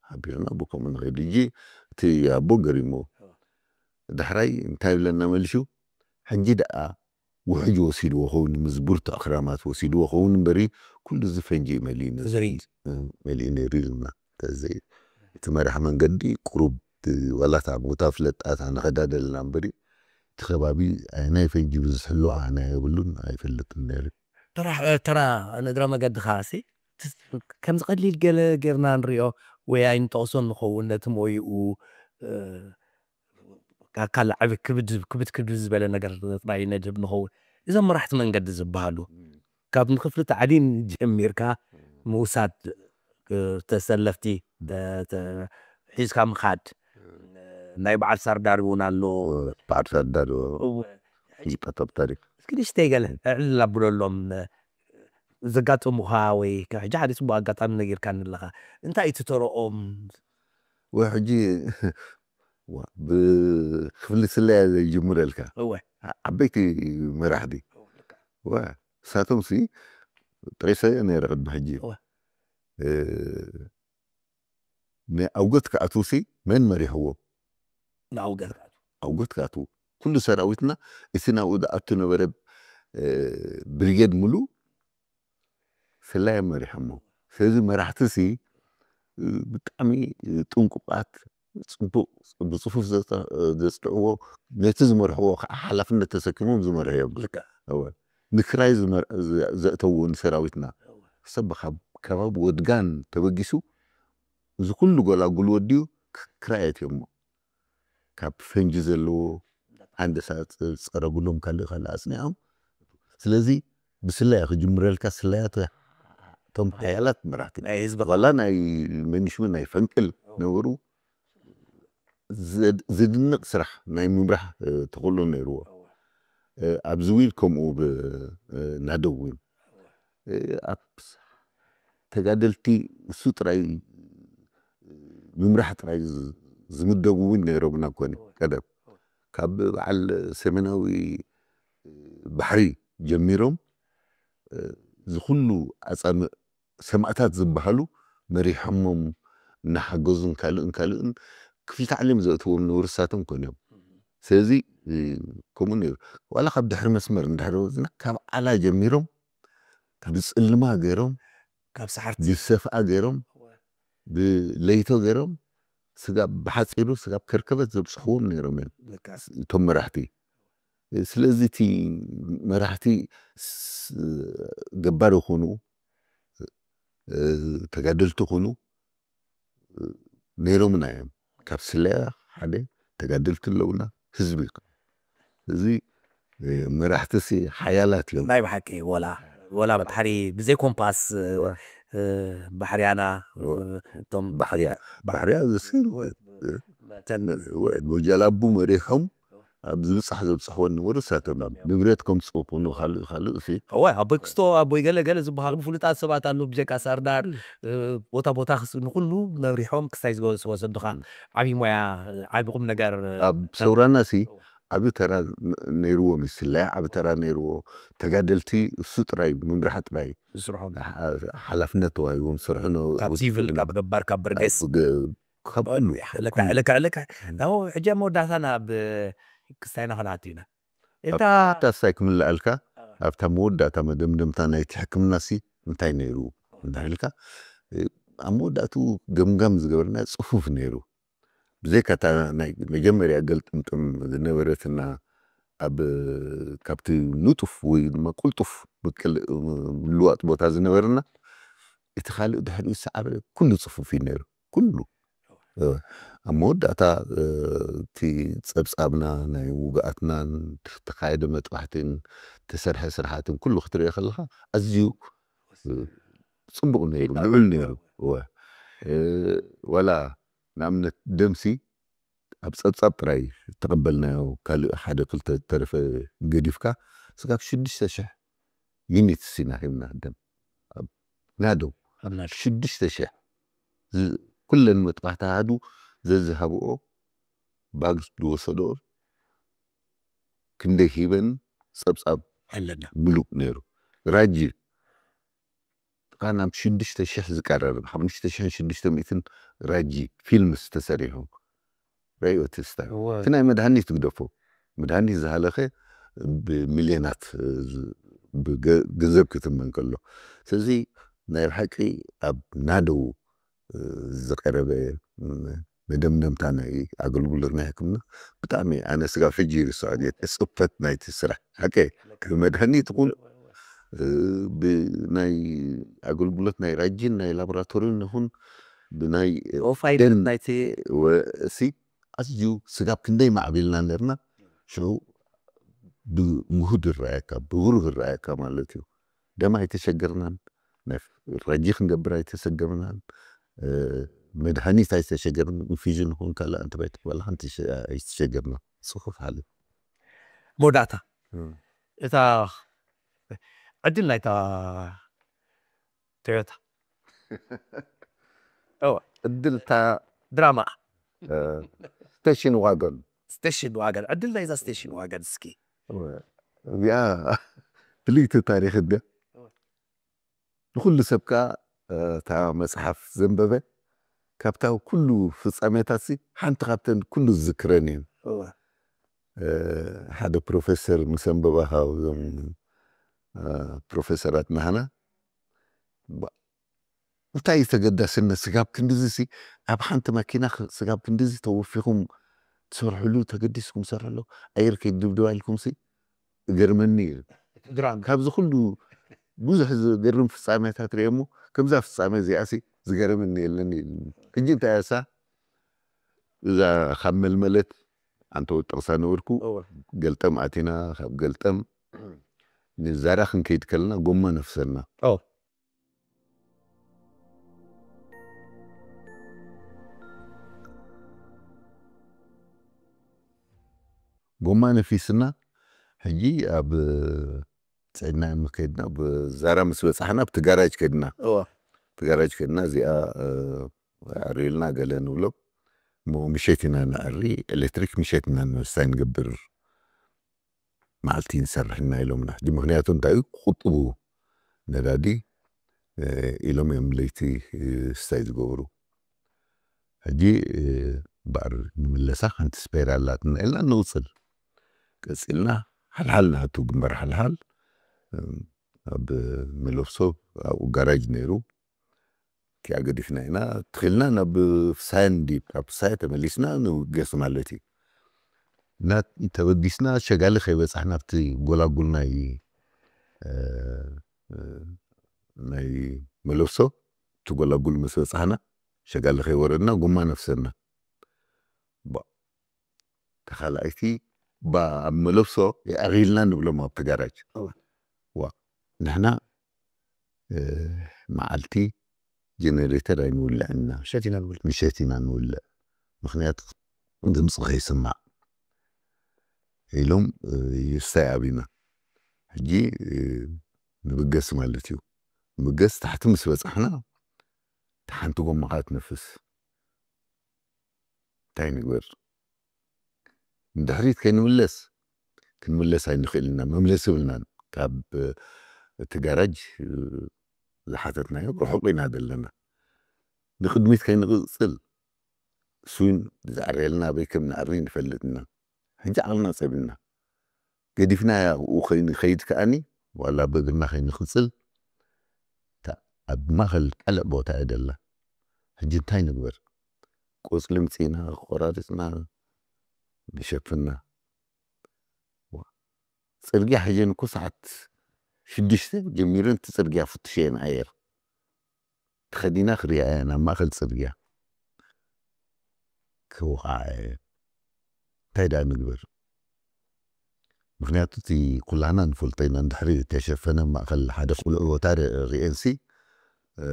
ሓቢርና ብከምኡ ንኸይድ። ሕጂ እቲ ኣቦ ገሪሞ ዳሕራይ እንታይ ብለና መሊሹ፣ ሕጂ ደኣ ውሕጅ ወሲድዎ ኸውን፣ ምስ ብርቱዕ ክራማት ወሲድዎ ኸውን እምበሪ፣ ኩሉ እዚ ፈንጂ እዩ መሊኡ ነዚ ዝርኢ። መሊኡ ነይሩ ኢሉና። ስለዚ እቲ መራሕ መንገዲ ቁሩብ ዋላ እታ ቦታ ፍለጣታ ንኸዳደልና እምበሪ፣ እቲ ከባቢ ናይ ፈንጂ ብዝሕሉ ኣነ የብሉን ኣይፈልጥን ነይሩ። ተራ ተራ ንእግረ መገድኻ ሲ ከምዚ ቀሊል ገለ ጌርና ንሪኦ ወይ ኣይንጠቕሶን ንኸውን ነቲ ሞይኡ ኣካል ዓቢ ክብድ ክብድ ክብድ ዝበለ ነገር ጥራይ ነድህብ ንኸውን። እዞም መራሕቲ መንገዲ ዝበሃሉ ካብ ንክፍሊ ታዕሊም ጀሚርካ ምውሳድ ተሰለፍቲ ሒዝካ ምኻድ ናይ በዓል ሳርዳር እውን ኣሎ። በዓል ሳርዳር ጠጠብ ታሪክ እስኪ ንእሽተይ ገለ ዕልል ኣብለሎም ዘጋጠሙኻ ወይ ሕጂ ሓደ ፅቡቅ ኣጋጣሚ ነጊርካኒ ኣለኻ እንታይ እዩ ትተረኦም? ወይ ሕጂ ብክፍሊ ስለያ ዘይጅምረልካ እወ ዓበይቲ መራሕቲ እሳቶም ሲ ጥሬሰ ነይረ ቅድሚ ሕጂ እወ ንኣውገት ክኣትዉ ሲ መን መሪሕዎ? ንኣውገት ክኣትዉ ኣውገት ክኣትዉ ኩሉ ሰራዊትና እቲ ናብኡ ዝኣቱ ነበረ ብሪጌድ ሙሉ ስለያ መሪሖሞ። ስለዚ መራሕቲ ሲ ብጣዕሚ ጥንቁቃት፣ ፅቡቅ ብፅፉፍ ዘፅንዕዎ፣ ነቲ ዝመርሕዎ ከዓ ሓላፍነት ተሰኪሞም ዝመርሑ እዮም። ንክራይ ዘእተውዎ ንሰራዊትና ሰብ ካብ ከባቢ ወድጋን ተበጊሱ እዚ ኩሉ ጎላጉል ወዲኡ ክራይ ኣእትዮሞ። ካብ ፈንጂ ዘለዎ ሃንደሳ ፀረጉሎም ካልእ ካልእ ኣፅኒዖም። ስለዚ ብስለያ ክጅምረልካ ስለያ እቶም ሓያላት መራሕቲ ናይ ህዝቢ ዋላ ናይ መንሽሚ ናይ ፈንቅል ነበሩ። ዝድነቕ ስራሕ ናይ ምምራሕ ተኽእሎ ነይርዎ። ኣብዚ ዊል ከምኡ ናደው ዊል ኣብ ተጋደልቲ እሱ ጥራይ ምምራሕ ጥራይ ዝምደቡ እውን ነይሮምና ኮነ ቀደም ካብ በዓል ሰሜናዊ ባሕሪ ጀሚሮም ዝኩሉ ኣፃምእ ሰማእታት ዝበሃሉ መሪሖሞም እናሓገዙን ካልእን ካልእን ክፍሊ ታዕሊም ዘእትዎም ንውርሳቶም ኮነ እዮም። ስለዚ ከምኡ ነይሩ። ዋላ ካብ ድሕሪ መስመር እንድሕር ወፅና ካብ ዓላ ጀሚሮም ብፅልማ ገይሮም ካብ ሰሓርቲ ብሰፍኣ ገይሮም ብለይቶ ገይሮም ስጋብ ብሓፂሩ ስጋብ ከርከበት ዘብፅሕዎም ነይሮም እዮም እቶም መራሕቲ። ስለዚ እቲ መራሕቲ ገባር ይኹኑ ተጋደልቲ ይኹኑ ነይሮምና እዮም። ካብ ስለያ ሓደ ተጋደልቲ ኣለውና ህዝቢ እዚ መራሕትሲ ሓያላት እዮም። ናይ ብሓቂ ወላ ወላ ባሕሪ ብዘይ ኮምፓስ ባሕርያና እቶም ባሕርያ ባሕርያ ዝስል ጀላቡ መሪሖም ኣብ ዝብጻሕ ዘብጽሕዎ ነበሩ። ሳቶም ንብረት ከም ጽሑፉ ንኻልእ ካልእ ሲ እወ ኣቦይ ክስቶ ኣቦይ ገለ ገለ ዝበሃሉ ፍሉጣት ሰባት ኣለዉ። ብጀካ ሳርዳር እ፣ ቦታ ቦታ ክስ ንኩሉ መብሪሖም ክስታይ ዝገበሱ ወሰዱኻ ዓብዪ ሞያ ዓብዪ ቁም ነገር እ፣ ኣብ ሰውራና ሲ ዓቢ ተራ ነ- ነይርዎ ምስላይ ዓቢ ተራ ነይርዎ። ተጋደልቲ እሱ ጥራይ ምምራሕ ጥራይ ዝስርሖም ሓ- ሓላፍነት ተዋሂቦም ዝሰርሑ ነበሩ። ካብ ሲቪል ካብ ገባር ካብ ብርጌስ ኣብ ገ- ካብ ኩሉ ለካ ለካ ለካ ናው ሕጂ ኣብ መወዳእታ ናብ ክስታይና ከነኣቱ ኢና። እታ ታሳይ ክምልኣልካ ኣብታ መወዳእታ መደምደምታ ናይቲ ሕክምና ሲ እንታይ ነይሩ እንዳልካ እ፣ ኣብ መወዳእቱ ገምጋም ዝገበርና ጽፉፍ ነይሩ። ብዘይካ እታ ናይ መጀመርያ ገልጥምጥም ዝነበረትና ኣብ ካብቲ ንጡፍ ወይ ድማ ቁልጡፍ ምቅል ምልዋጥ ቦታ ዝነበረና፣ እቲ ካልእ ድሕሪኡ ዝሰዓበ ኩሉ ጽፉፍ እዩ ነይሩ። ኩሉ እ፣ ኣብ መወዳእታ እ፣ እቲ ጸብጻብና ናይ ውግኣትናን ተኻየደ መጥባሕትን ተሰርሐ ስራሓትን ኩሉ ክትሪኦ ከለኻ ኣዝዩ እ፣ ጽቡቕ ነይሩ፣ ልዑል ነይሩ። እወ። እ፣ ዋላ ንኣብነት ደምሲ ኣብ ጸብጻብ ጥራይ ተቐበልናዮ፣ ካልእ ሓደ ክልተ ተረፈ ገዲፍካ ስጋብ ሽዱሽተ ሽሕ ዩኒትስ ኢና ሂብና ደም ኣብ ናደው ሽዱሽተ ሽሕ ዝ- ኩለን መጥባሕቲ ኣሃዱ ዘዝሃብኦ ባግ ዝወሰዶ ክንደይ ሂበን ጸብጻብ ኣለና ምሉእ ነይሩ። ራጂ ጥቃ ናብ ሽዱሽተ ሽሕ ዝቀረብ ሓሙሽተ ሽሕን ሽዱሽተ ሚእትን ራጂ ፊልምስ ተሰሪሑ ረዮ ትስታ እወ። እቲ ናይ መድሃኒት ግደፎ መድሃኒት ዝሃለኸ ብሚልዮናት እ፣ ዝ- ብገ- ገንዘብ ክትመን ከሎ ስለዚ ናይ ብሓቂ ኣብ ናደው እ፣ ዝቀረበ እ፣ መደምደምታ ናይ ኣገልግሎት ናይ ሕክምና ብጣዕሚ ኣነ ስጋብ ሕጂ ይርስዖ እየ። እቲ ጽፈት ናይቲ ስራሕ ሓቀ ብመድሃኒት ይኹን እ፣ ብናይ ኣገልግሎት ናይ ራጂን ናይ ላቦራቶሪን ይኹን ብናይ ኦፋይ ደም ናይቲ ወእሲ ኣዝዩ ስጋብ ክንደይ ማዕቢልና ነርና ሽዑ ብውሁድ ይረኣየካ ብብሩህ ይረኣየካ ማለት እዩ። ደም ኣይተሸገርናን ናይ ራጂ ክንገብር ኣይተሸገርናን እ፣ መድሃኒት ኣይተሸገርናን ኢንፊዥን ይኹን ካልእ ኣንቲባዮቲክ ባላ ኣይተሸገርና ጽፉፍ ሓለ መወዳእታ እታ ዕድል ናይታ ቶዮታ እወ ዕድልታ ድራማ እ፣ ስቴሽን ዋገን ስቴሽን ዋገን ዕድል ናይዛ ስቴሽን ዋገን እስኪ እዚኣ ፍልይቲ ታሪክ እንደ ንኩሉ ሰብ ከዓ እ፣ እታ መፅሓፍ ዘንበበ ካብታ ኩሉ ፍፃሜታት ሲ ሓንቲ ካብተን ኩሉ ዝዝክረን እዩ። እወ እ፣ ሓደ ፕሮፌሰር ምስ ኣንበባ ካብዞም እ፣ ፕሮፌሰራት ናህና ባ- እንታይ እዩ ተገዳስነት ስጋብ ክንድዚ ሲ ኣብ ሓንቲ መኪና ክ- ስጋብ ክንድዚ ተወፊኹም ትሰርሕሉ ተገዲስኩም ሰርሕሉ ኣየር ከይድብድባ ኢልኩም ሲ እገርመኒ እዩ። ድራማ ካብዚ ኩሉ ብዙሕ ዝገርም ፍጻሜታት ርኤ እሞ ከምዛ ፍጻሜ እዚኣ ሲ ዝገርመኒ የለን ኢሉ። ሕጂ እንታይ እያ እሳ እዛ ካብ መልመለት ኣንተ ወጠቕሳ ነበርኩ እወ ገልጠም ኣቲና ካብ ገልጠም ንዛራ ክንከይድ ከለና ጎማ ነፍሰና ኦ ጎማ ነፊስና ሕጂ ኣብ ፅዕድና ምስ ከድና ብዛራ ምስ በፃሕና ኣብቲ ጋራጅ ከድና እወ እቲ ጋራጅ ከድና እዚኣ እ፣ ኣዕሪልና ገለ ንብሎ እሞ ምሸት ኢና ንዕሪ ኤሌክትሪክ ምሸት ኢና ንስታይ ንገብር መዓልቲ ንሰርሕ ኢና ኢሎምና ሕጂ ምክንያቱ እንታይ እዩ ክቁጥቡ ነዳዲ እ፣ ኢሎም እዮም ለይቲ እ፣ ስታይ ዝገብሩ ሕጂ እ፣ ባር ንምለሳ ሓንቲ ስፔር ኣላትና ኢልና ንውፅል ቀፂልና ሓልሓል ናቱ ግንባር ሓልሓል እ፣ ኣብ መለብሶ ኣብኡ ጋራጅ ነይሩ ኪኣ ገዲፍና ኢና ትኽልና ናብ ፍሳያ እንዲ ካብ ፍሳያ ተመሊስና ንውገስ ማለት እዩ እና ተበጊስና ሸጋሊ ከይበፃሕና ኣብቲ ጎላጉል ናይ እ፣ እ፣ ናይ መለብሶ እቲ ጎላጉል ምስ በፃሕና ሸጋሊ ከይወረድና ጎማ ነፍሰና ባ- ተኻልኣይቲ ባ ኣብ መለብሶ የዕሪልና ንብሎም ኣብቲ ጋራጅ እወ። ዋ ንሕና እ፣ መዓልቲ ጀነሬተር ኣይንውልዕና ምሸት ኢና ንብል ምሸት ኢና ንውልዕ ምክንያቱ ድምፂ ከይስማዕ ኢሎም ይስተይ ኣብና። ሕጂ ንብገስ ማለት እዩ። ንብገስ ታሕቲ ምስ በጻሕና፣ ሓንቲ ጎማ ከኣ ትነፍስ። እንታይ ንግበር? ንድሕሪት ከይንምለስ፣ ክንምለስ ኣይንኽእል ኢና። መምለሲ የብልናን። ካብ እቲ ጋራጅ ዝሓተትናዮ ርሑቕ ኢና ዘለና። ንቕድሚት ከይንቕጽል፣ እሱን ዝኣርየልና ኣበይ ከም ንኣሪ ንፈልጥ ኢና። ሕጂ ዓቕልና ጸቢብና። ገዲፍናያ ኣብኡ ከይንኸይድ ከኣኒ፣ ዋላ ብእግርና ከይንቕጽል፣ እታ ኣብ ማእከል ቀልዕ ቦታ እያ ደላ። ሕጂ እንታይ ንግበር? ቆጽሊ ምጺእና፣ ቆራሪጽና፣ ንሸፍና። ጽርግያ ሕጀን እኮ ሰዓት ሽዱሽተ ጀሚረን እቲ ጽርግያ ፍትሸን ኣየር። ተኸዲና ክሪኣ እየ ናብ ማእከል ጽርግያ። ክውቃዕ እየ። እንታይ ደኣ ንግበር? ምኽንያቱ እቲ ኩላና ንፈልጦ ኢና፣ እንድሕሪ ተሸፈነ ማእከል ሓደ ቁልዑ ቦታ ር-፣ ርእየንሲ፣ እ፣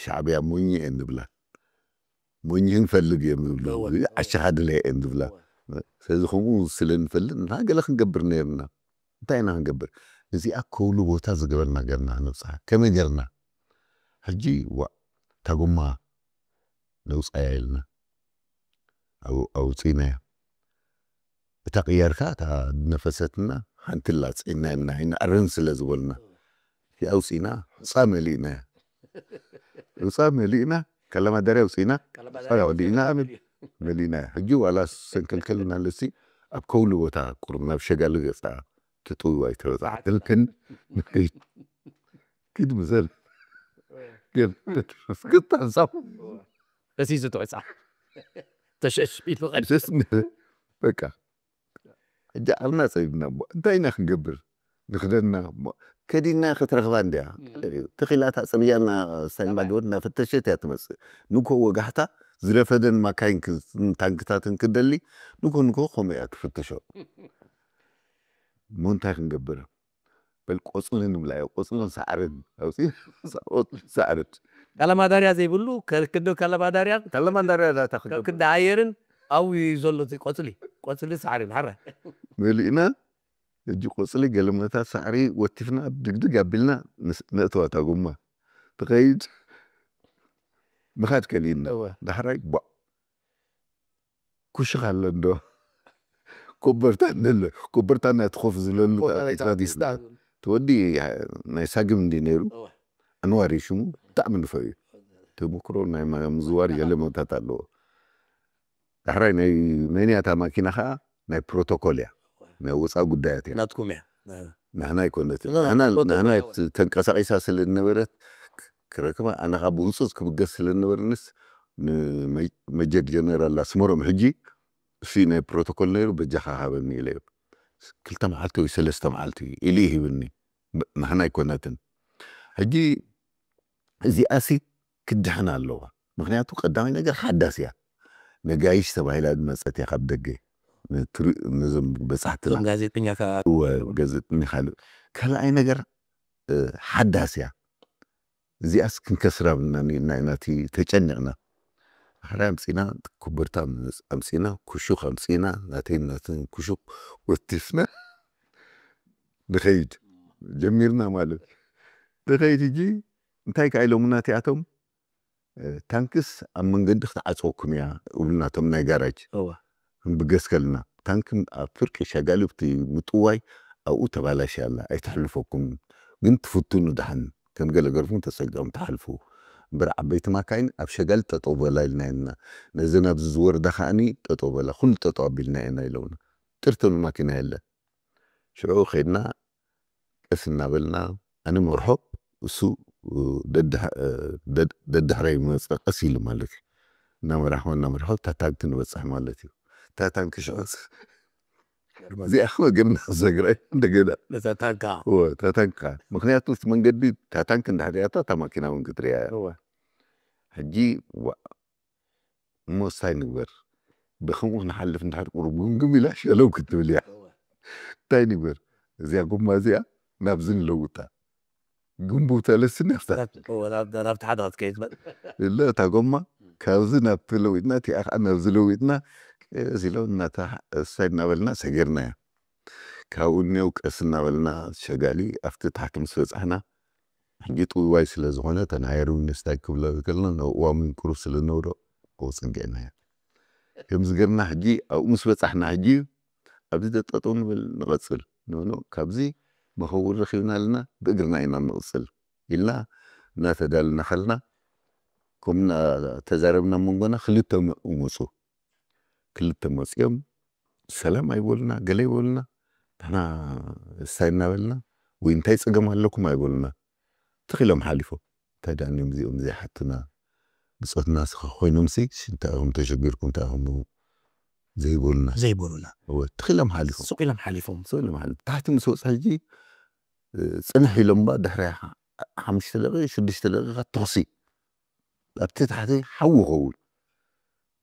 ሻዕብያ ሞኝ እየን ዝብላ። ሞኝ ክንፈልግ እዮም ዝብሉ። እወ። ዓሻኻ ድለ እየን ዝብላ። እወ። ስለዚ ከምኡ ስለ ንፈልጥ ንሕና ገለ ክንገብር ነይርና። እንታይ ኢና ክንገብር? እዚኣ ከውሊ ቦታ ዝገበርና ገርና ነብጽሓ። ከመይ ገርና? ሕጂ ዋ፣ እታ ጎማ ነውጻያ ኢልና። ኣው-፣ ኣውጺእናያ። እታ ቅያርካ፣ እታ ነፈሰትና ሓንቲ ኣላ፣ ጽዒና ኢልና፣ ኣይንኣርን ስለ ዝበሉና። እቲኣ ኣውጺእና፣ ሑጻ መሊእናያ። ሑጻ መሊእና፣ ካላማዳሪ ኣውጺእና፣ ሑጻ ወዲእና፣ መሊእናያ። ሕጂ ዋላ ሰንከልከል እናለሲ፣ ኣብ ከውሊ ቦታ ቁሩብ ናብ ሸጋሊ ገጻ ትጥውይ ኣይተበጻሕትን። ኪድ ምዘል። ግን፣ ክታንሳው። ተሲሱ ትዕጻ። ተሸሽቢሉ ቀን። ደስ ን-፣ በቃ። ሕጂ ዓቕልና ጸቢብና እሞ፣ እንታይ ኢና ክንገብር? ንኽደና እሞ፣ ከዲና ክትረኽባ እንድያ። እም። ተኺላታ ጽርግያና ሳይንባ እወ። ገበድ እናፈተሸት እያ ትመጽእ። ንኮ ወጋሕታ ዝረፈደን ማካይን ክ-፣ ታንክታትን ክደሊ፣ ንኮ ንኮ ከምኡ እያ ትፍትሾ። እሞ እንታይ ክንገብር? በል ቆጽሊ ንብላዮ፣ ቆጽልን ሳዕርን ኣውጺ-፣ ቆጽሊ ሳዕርን። ካላማዳርያ ዘይብሉ፣ ከክንዲ ካላማዳርያ፣ ካላማዳርያ ዳታ ክገብር። ከክንዲ ኣየርን ኣብኡ እዩ ዘሎ እቲ ቆጽሊ፣ ቆጽሊ ሳዕርን፣ ሓራይ። መሊእና፣ ሕጂ ቆጽሊ ገለመታት ሳዕሪ ወቲፍና፣ ድግድግ ኣቢልና፣ ንስ-፣ ነእተዋ እታ ጎማ። ትኸይድ፣ ምኻድ ከሊእና። እወ። ዳሕራይ፣ ቧ-፣ ኩሽኽ ኣሎ እንዶ። ኮበርታ እንደ-፣ ኮበርታ ናይ እቲ ኮፍ ዝለሉ ኮፍ ናይ ጠረጴዛ ዲስ-፣ ዲስ-፣ ተወዲ ናይ ሳግም እንዲ ነይሩ። እወ። ኣንዋር እዩ ሽሙ። ብጣዕሚ ንፈ እዩ። ተመክሮ ናይ ማ-፣ ምዝዋር ገለ መታት ኣለዎ። ዳሕራይ ናይ መን እያ እታ ማኪና ኸዓ ናይ ፕሮቶኮል እያ። ናይ ወፃኢ ጉዳያት እያ። ናትኩም እያ። ንሕና ኣይኮነትን። ኖ፣ ኖ፣ ንሕና፣ ፕሮቶኮል ንሕና እያ። ተንቀሳቒሳ ስለ ዝነበረት ክ-፣ ክረክባ፣ ኣነ ኸዓ ብህፁፅ ክብገስ ስለ ዝነበርንስ ንመ-፣ መጀር ጀነራል ኣስመሮም ሕጂ እሱ ናይ ፕሮቶኮል ነይሩ፣ በጃኻ ሃበኒ ኢለዮ። ክልተ መዓልቲ ወይ ሰለስተ መዓልቲ ኢሉ ይሂብኒ። ብ-፣ ንሕና ኣይኮነትን። ሕጂ እዚኣሲ ክድሕን ኣለዋ። ምኽንያቱ ቀዳማይ ነገር ሓዳስ እያ። ነጋይሽ ተባሂላ ዝመጸት እያ ካብ ደገ። ንትሪ-፣ ነዞም በጻሕትና። እዞም ጋዜጠኛ ከኣ እወ፣ ጋዜጠኛ ካልእ። ካልኣይ ነገር፣ እ፣ ሓዳስ እያ። እዚኣስ ክንከስራ ብልና ኔርና ኢና፣ እቲ ተጨኒቕና። ሓራይ ኣምጺና፣ ኮበርታ ኣምጽ-፣ ኣምጺና፣ ኩሹኽ ኣምጺና፣ ናተይን ናተን ኩሹኽ ወቲፍና ንኸይድ ጀሚርና ማለት። ንኸይድ ሕጂ እንታይ ከኣ ኢሎምና እቲኣቶም፣ እ፣ ታንክስ ኣብ መንገዲ ክትዓጽወኩም እያ፣ እብሉና እቶም ናይ ጋራጅ። እወ። ክንብገስ ከለና፣ ታንክ ኣብ ፍርቂ ሸጋሊ ብቲ ምጥዋይ ኣብኡ ተባላሽያ ኣላ፣ ኣይተሕልፈኩምን። ግን ትፍትኑ ደሓን፣ ከም ገለ ገርኩም ተጸጊዖም ትሓልፉ። እምበር ዓበይቲ ማካይን ኣብ ሸጋሊ ጠጠው በላ ኢልና ኢና። ነዘን ኣብዚ ዝወርዳ ከኣኒ ጠጠው በላ፣ ኩሉ ጠጠው ኣቢልና ኢና ኢሎምና። ጥርተኑ ማኪና የለን። ሽዑ ኸይድና ቀስ እናበልና፣ ኣነ መርሖ፣ እሱ ደድሕ-፣ ደድ-፣ ደድሕረይ ይመጽእ፣ ቀስ ኢሉ ማለት እዩ። እናመራሕዎ፣ እናመራሕዎ፣ እታ ታንኪ ንበጽሕ ማለት እዩ። እታ ታንኪ ሽዑ እዚኣ ኸ ገና ዘግራይ እንደገና። ነታ ታንካ። እወ፣ እታ ታንካ። ምኽንያቱ እቲ መንገዲ፣ እታ ታንኪ እንድሕር ሪኣታ፣ እታ ማኪና እውን ክትሪኣ እያ። እወ። ሕጂ፣ ዋ-፣ እሞ እንታይ ንግበር? ብኸምኡ ክንሓልፍ እንድሕር ቁሩብ ግምግም ኢላ ሸለው ክትብል እያ። እወ። እንታይ ንግበር? እዚኣ ጎማ እዚኣ ናብዚ ንለውጣ። ግንቡ ተለስኒ ኣብታ። ናብቲ፣ እወ፣ ናብ፣ ናብቲ ሓደ ክትከይድ በል። እለ እታ ጎማ ካብዚ ናብቲ ለዊጥና፣ እቲኣ ኸዓ ናብዚ ለዊጥና፣ እዚ ሎ እናታ እሳይ እናበልና ሰገርናዮ። ካብኡ እኔው ቀስ እናበልና ሸጋሊ ኣብቲ ታሕቲ ምስ በጻሕና፣ ሕጂ ጥውይዋይ ስለ ዝኾነ፣ እተን ሃየር ሚኒስተር ክብሎ ከለና፣ ንእዋም ቁሩብ ስለ ዝነበሮ፣ ኣብኡ ጸጊዕናዮ። ከምዚ ገርና ሕጂ ኣብኡ ምስ በጻሕና፣ ሕጂ ኣብዚ ዶ ጠጠው ንብል ንቐጽል? ኖ፣ ኖ፣ ካብዚ መኸውን ረኺብና ኣለና፣ ብእግርና ኢና ንቕጽል ኢልና እናተዳለና ከለና፣ ከምና ተዛረብና መንጎና ክልተ መ-፣ መጹ። ክልተ መጺኦም፣ ሰላም ኣይበሉና፣ ገለ ኣይበሉና። ንሕና እሳይ እናበልና፣ ወይ እንታይ ጸገም ኣለኩም ኣይበሉና። ትኽ ኢሎም ሓሊፎም። እንታይ ደኣ እዮም እዚኦም ዘይሓቱና? ብጾትና ስኸ ኮይኖምሲ፣ እንታይ ኢኹም ተሸጊርኩም፣ እንታይ ኢኹም ዘይበሉና? ዘይበሉና። እወ፣ ትኽ ኢሎም ሓሊፎም። ስቕ ኢሎም ሓሊፎም። ስቕ ኢሎም ሓሊፎም። ታሕቲ ምስ ወጽኡ ሕጂ፣ እ፣ ጽንሕ ኢሎም እባ ድሕሪ ሓ-፣ ሓሙሽተ ደቂቕ፣ ሽዱሽተ ደቂቓ ተኹሲ። ኣብቲ ታሕቲ ሓዊ ኸውን።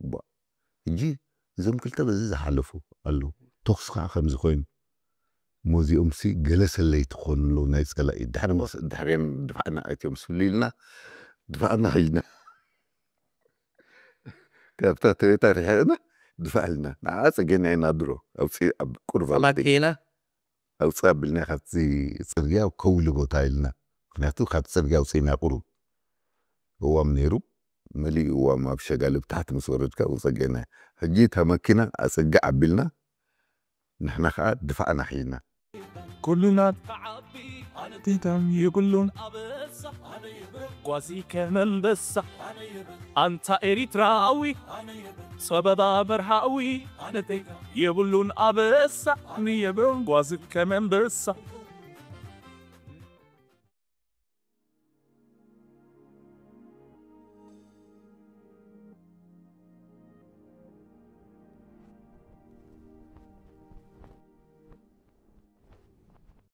እባ፣ ሕጂ እዞም ክልተ በዚ ዝሓለፉ ኣለዉ። ተኹሲ ከዓ ከምዚ ኮይኑ። እሞ እዚኦምሲ ገለ ሰለይቲ ክኾኑ ኣለዉ ናይ ጸላኢ። ድሕሪ መስ-፣ ድሕሪኦም ድፋዕና ኣትዮም ስሉ ኢልና፣ ድፋዕና ሒዝና። ካብታ ቶዮታ ርሒቕና፣ ድፋዕ ኢልና። ንዓ ጸጊዕና ኢና ድሮ። ኣብ ጽ-፣ ኣብ ቁሩብ ኣብ ማኪና? ኣውጽእ ኣቢልና ካብቲ ጽርግያ ከውሊ ቦታ ኢልና። ምኽንያቱ ካብ ጽርግያ ኣውጺእና ቁሩብ እዋም ነይሩ። መሊኡ እዋም ኣብ ሸጋሊ ብታሕቲ ምስ ወረድካ ኣብኡ ጸጊዕና። ሕጂ እታ መኪና ኣጸግዕ ኣቢልና፣ ንሕና ኸኣ ድፋዕና ሒዝና። ኩሉና ተዓቢ ኣነቴታም የብሉን። ጓዚ ከመንበሳ ኣንታ ኤሪትራዊ ጸበባ በርሃዊ የብሉን ኣበሳ ንየብሉን ጓዚ ከመንበሳ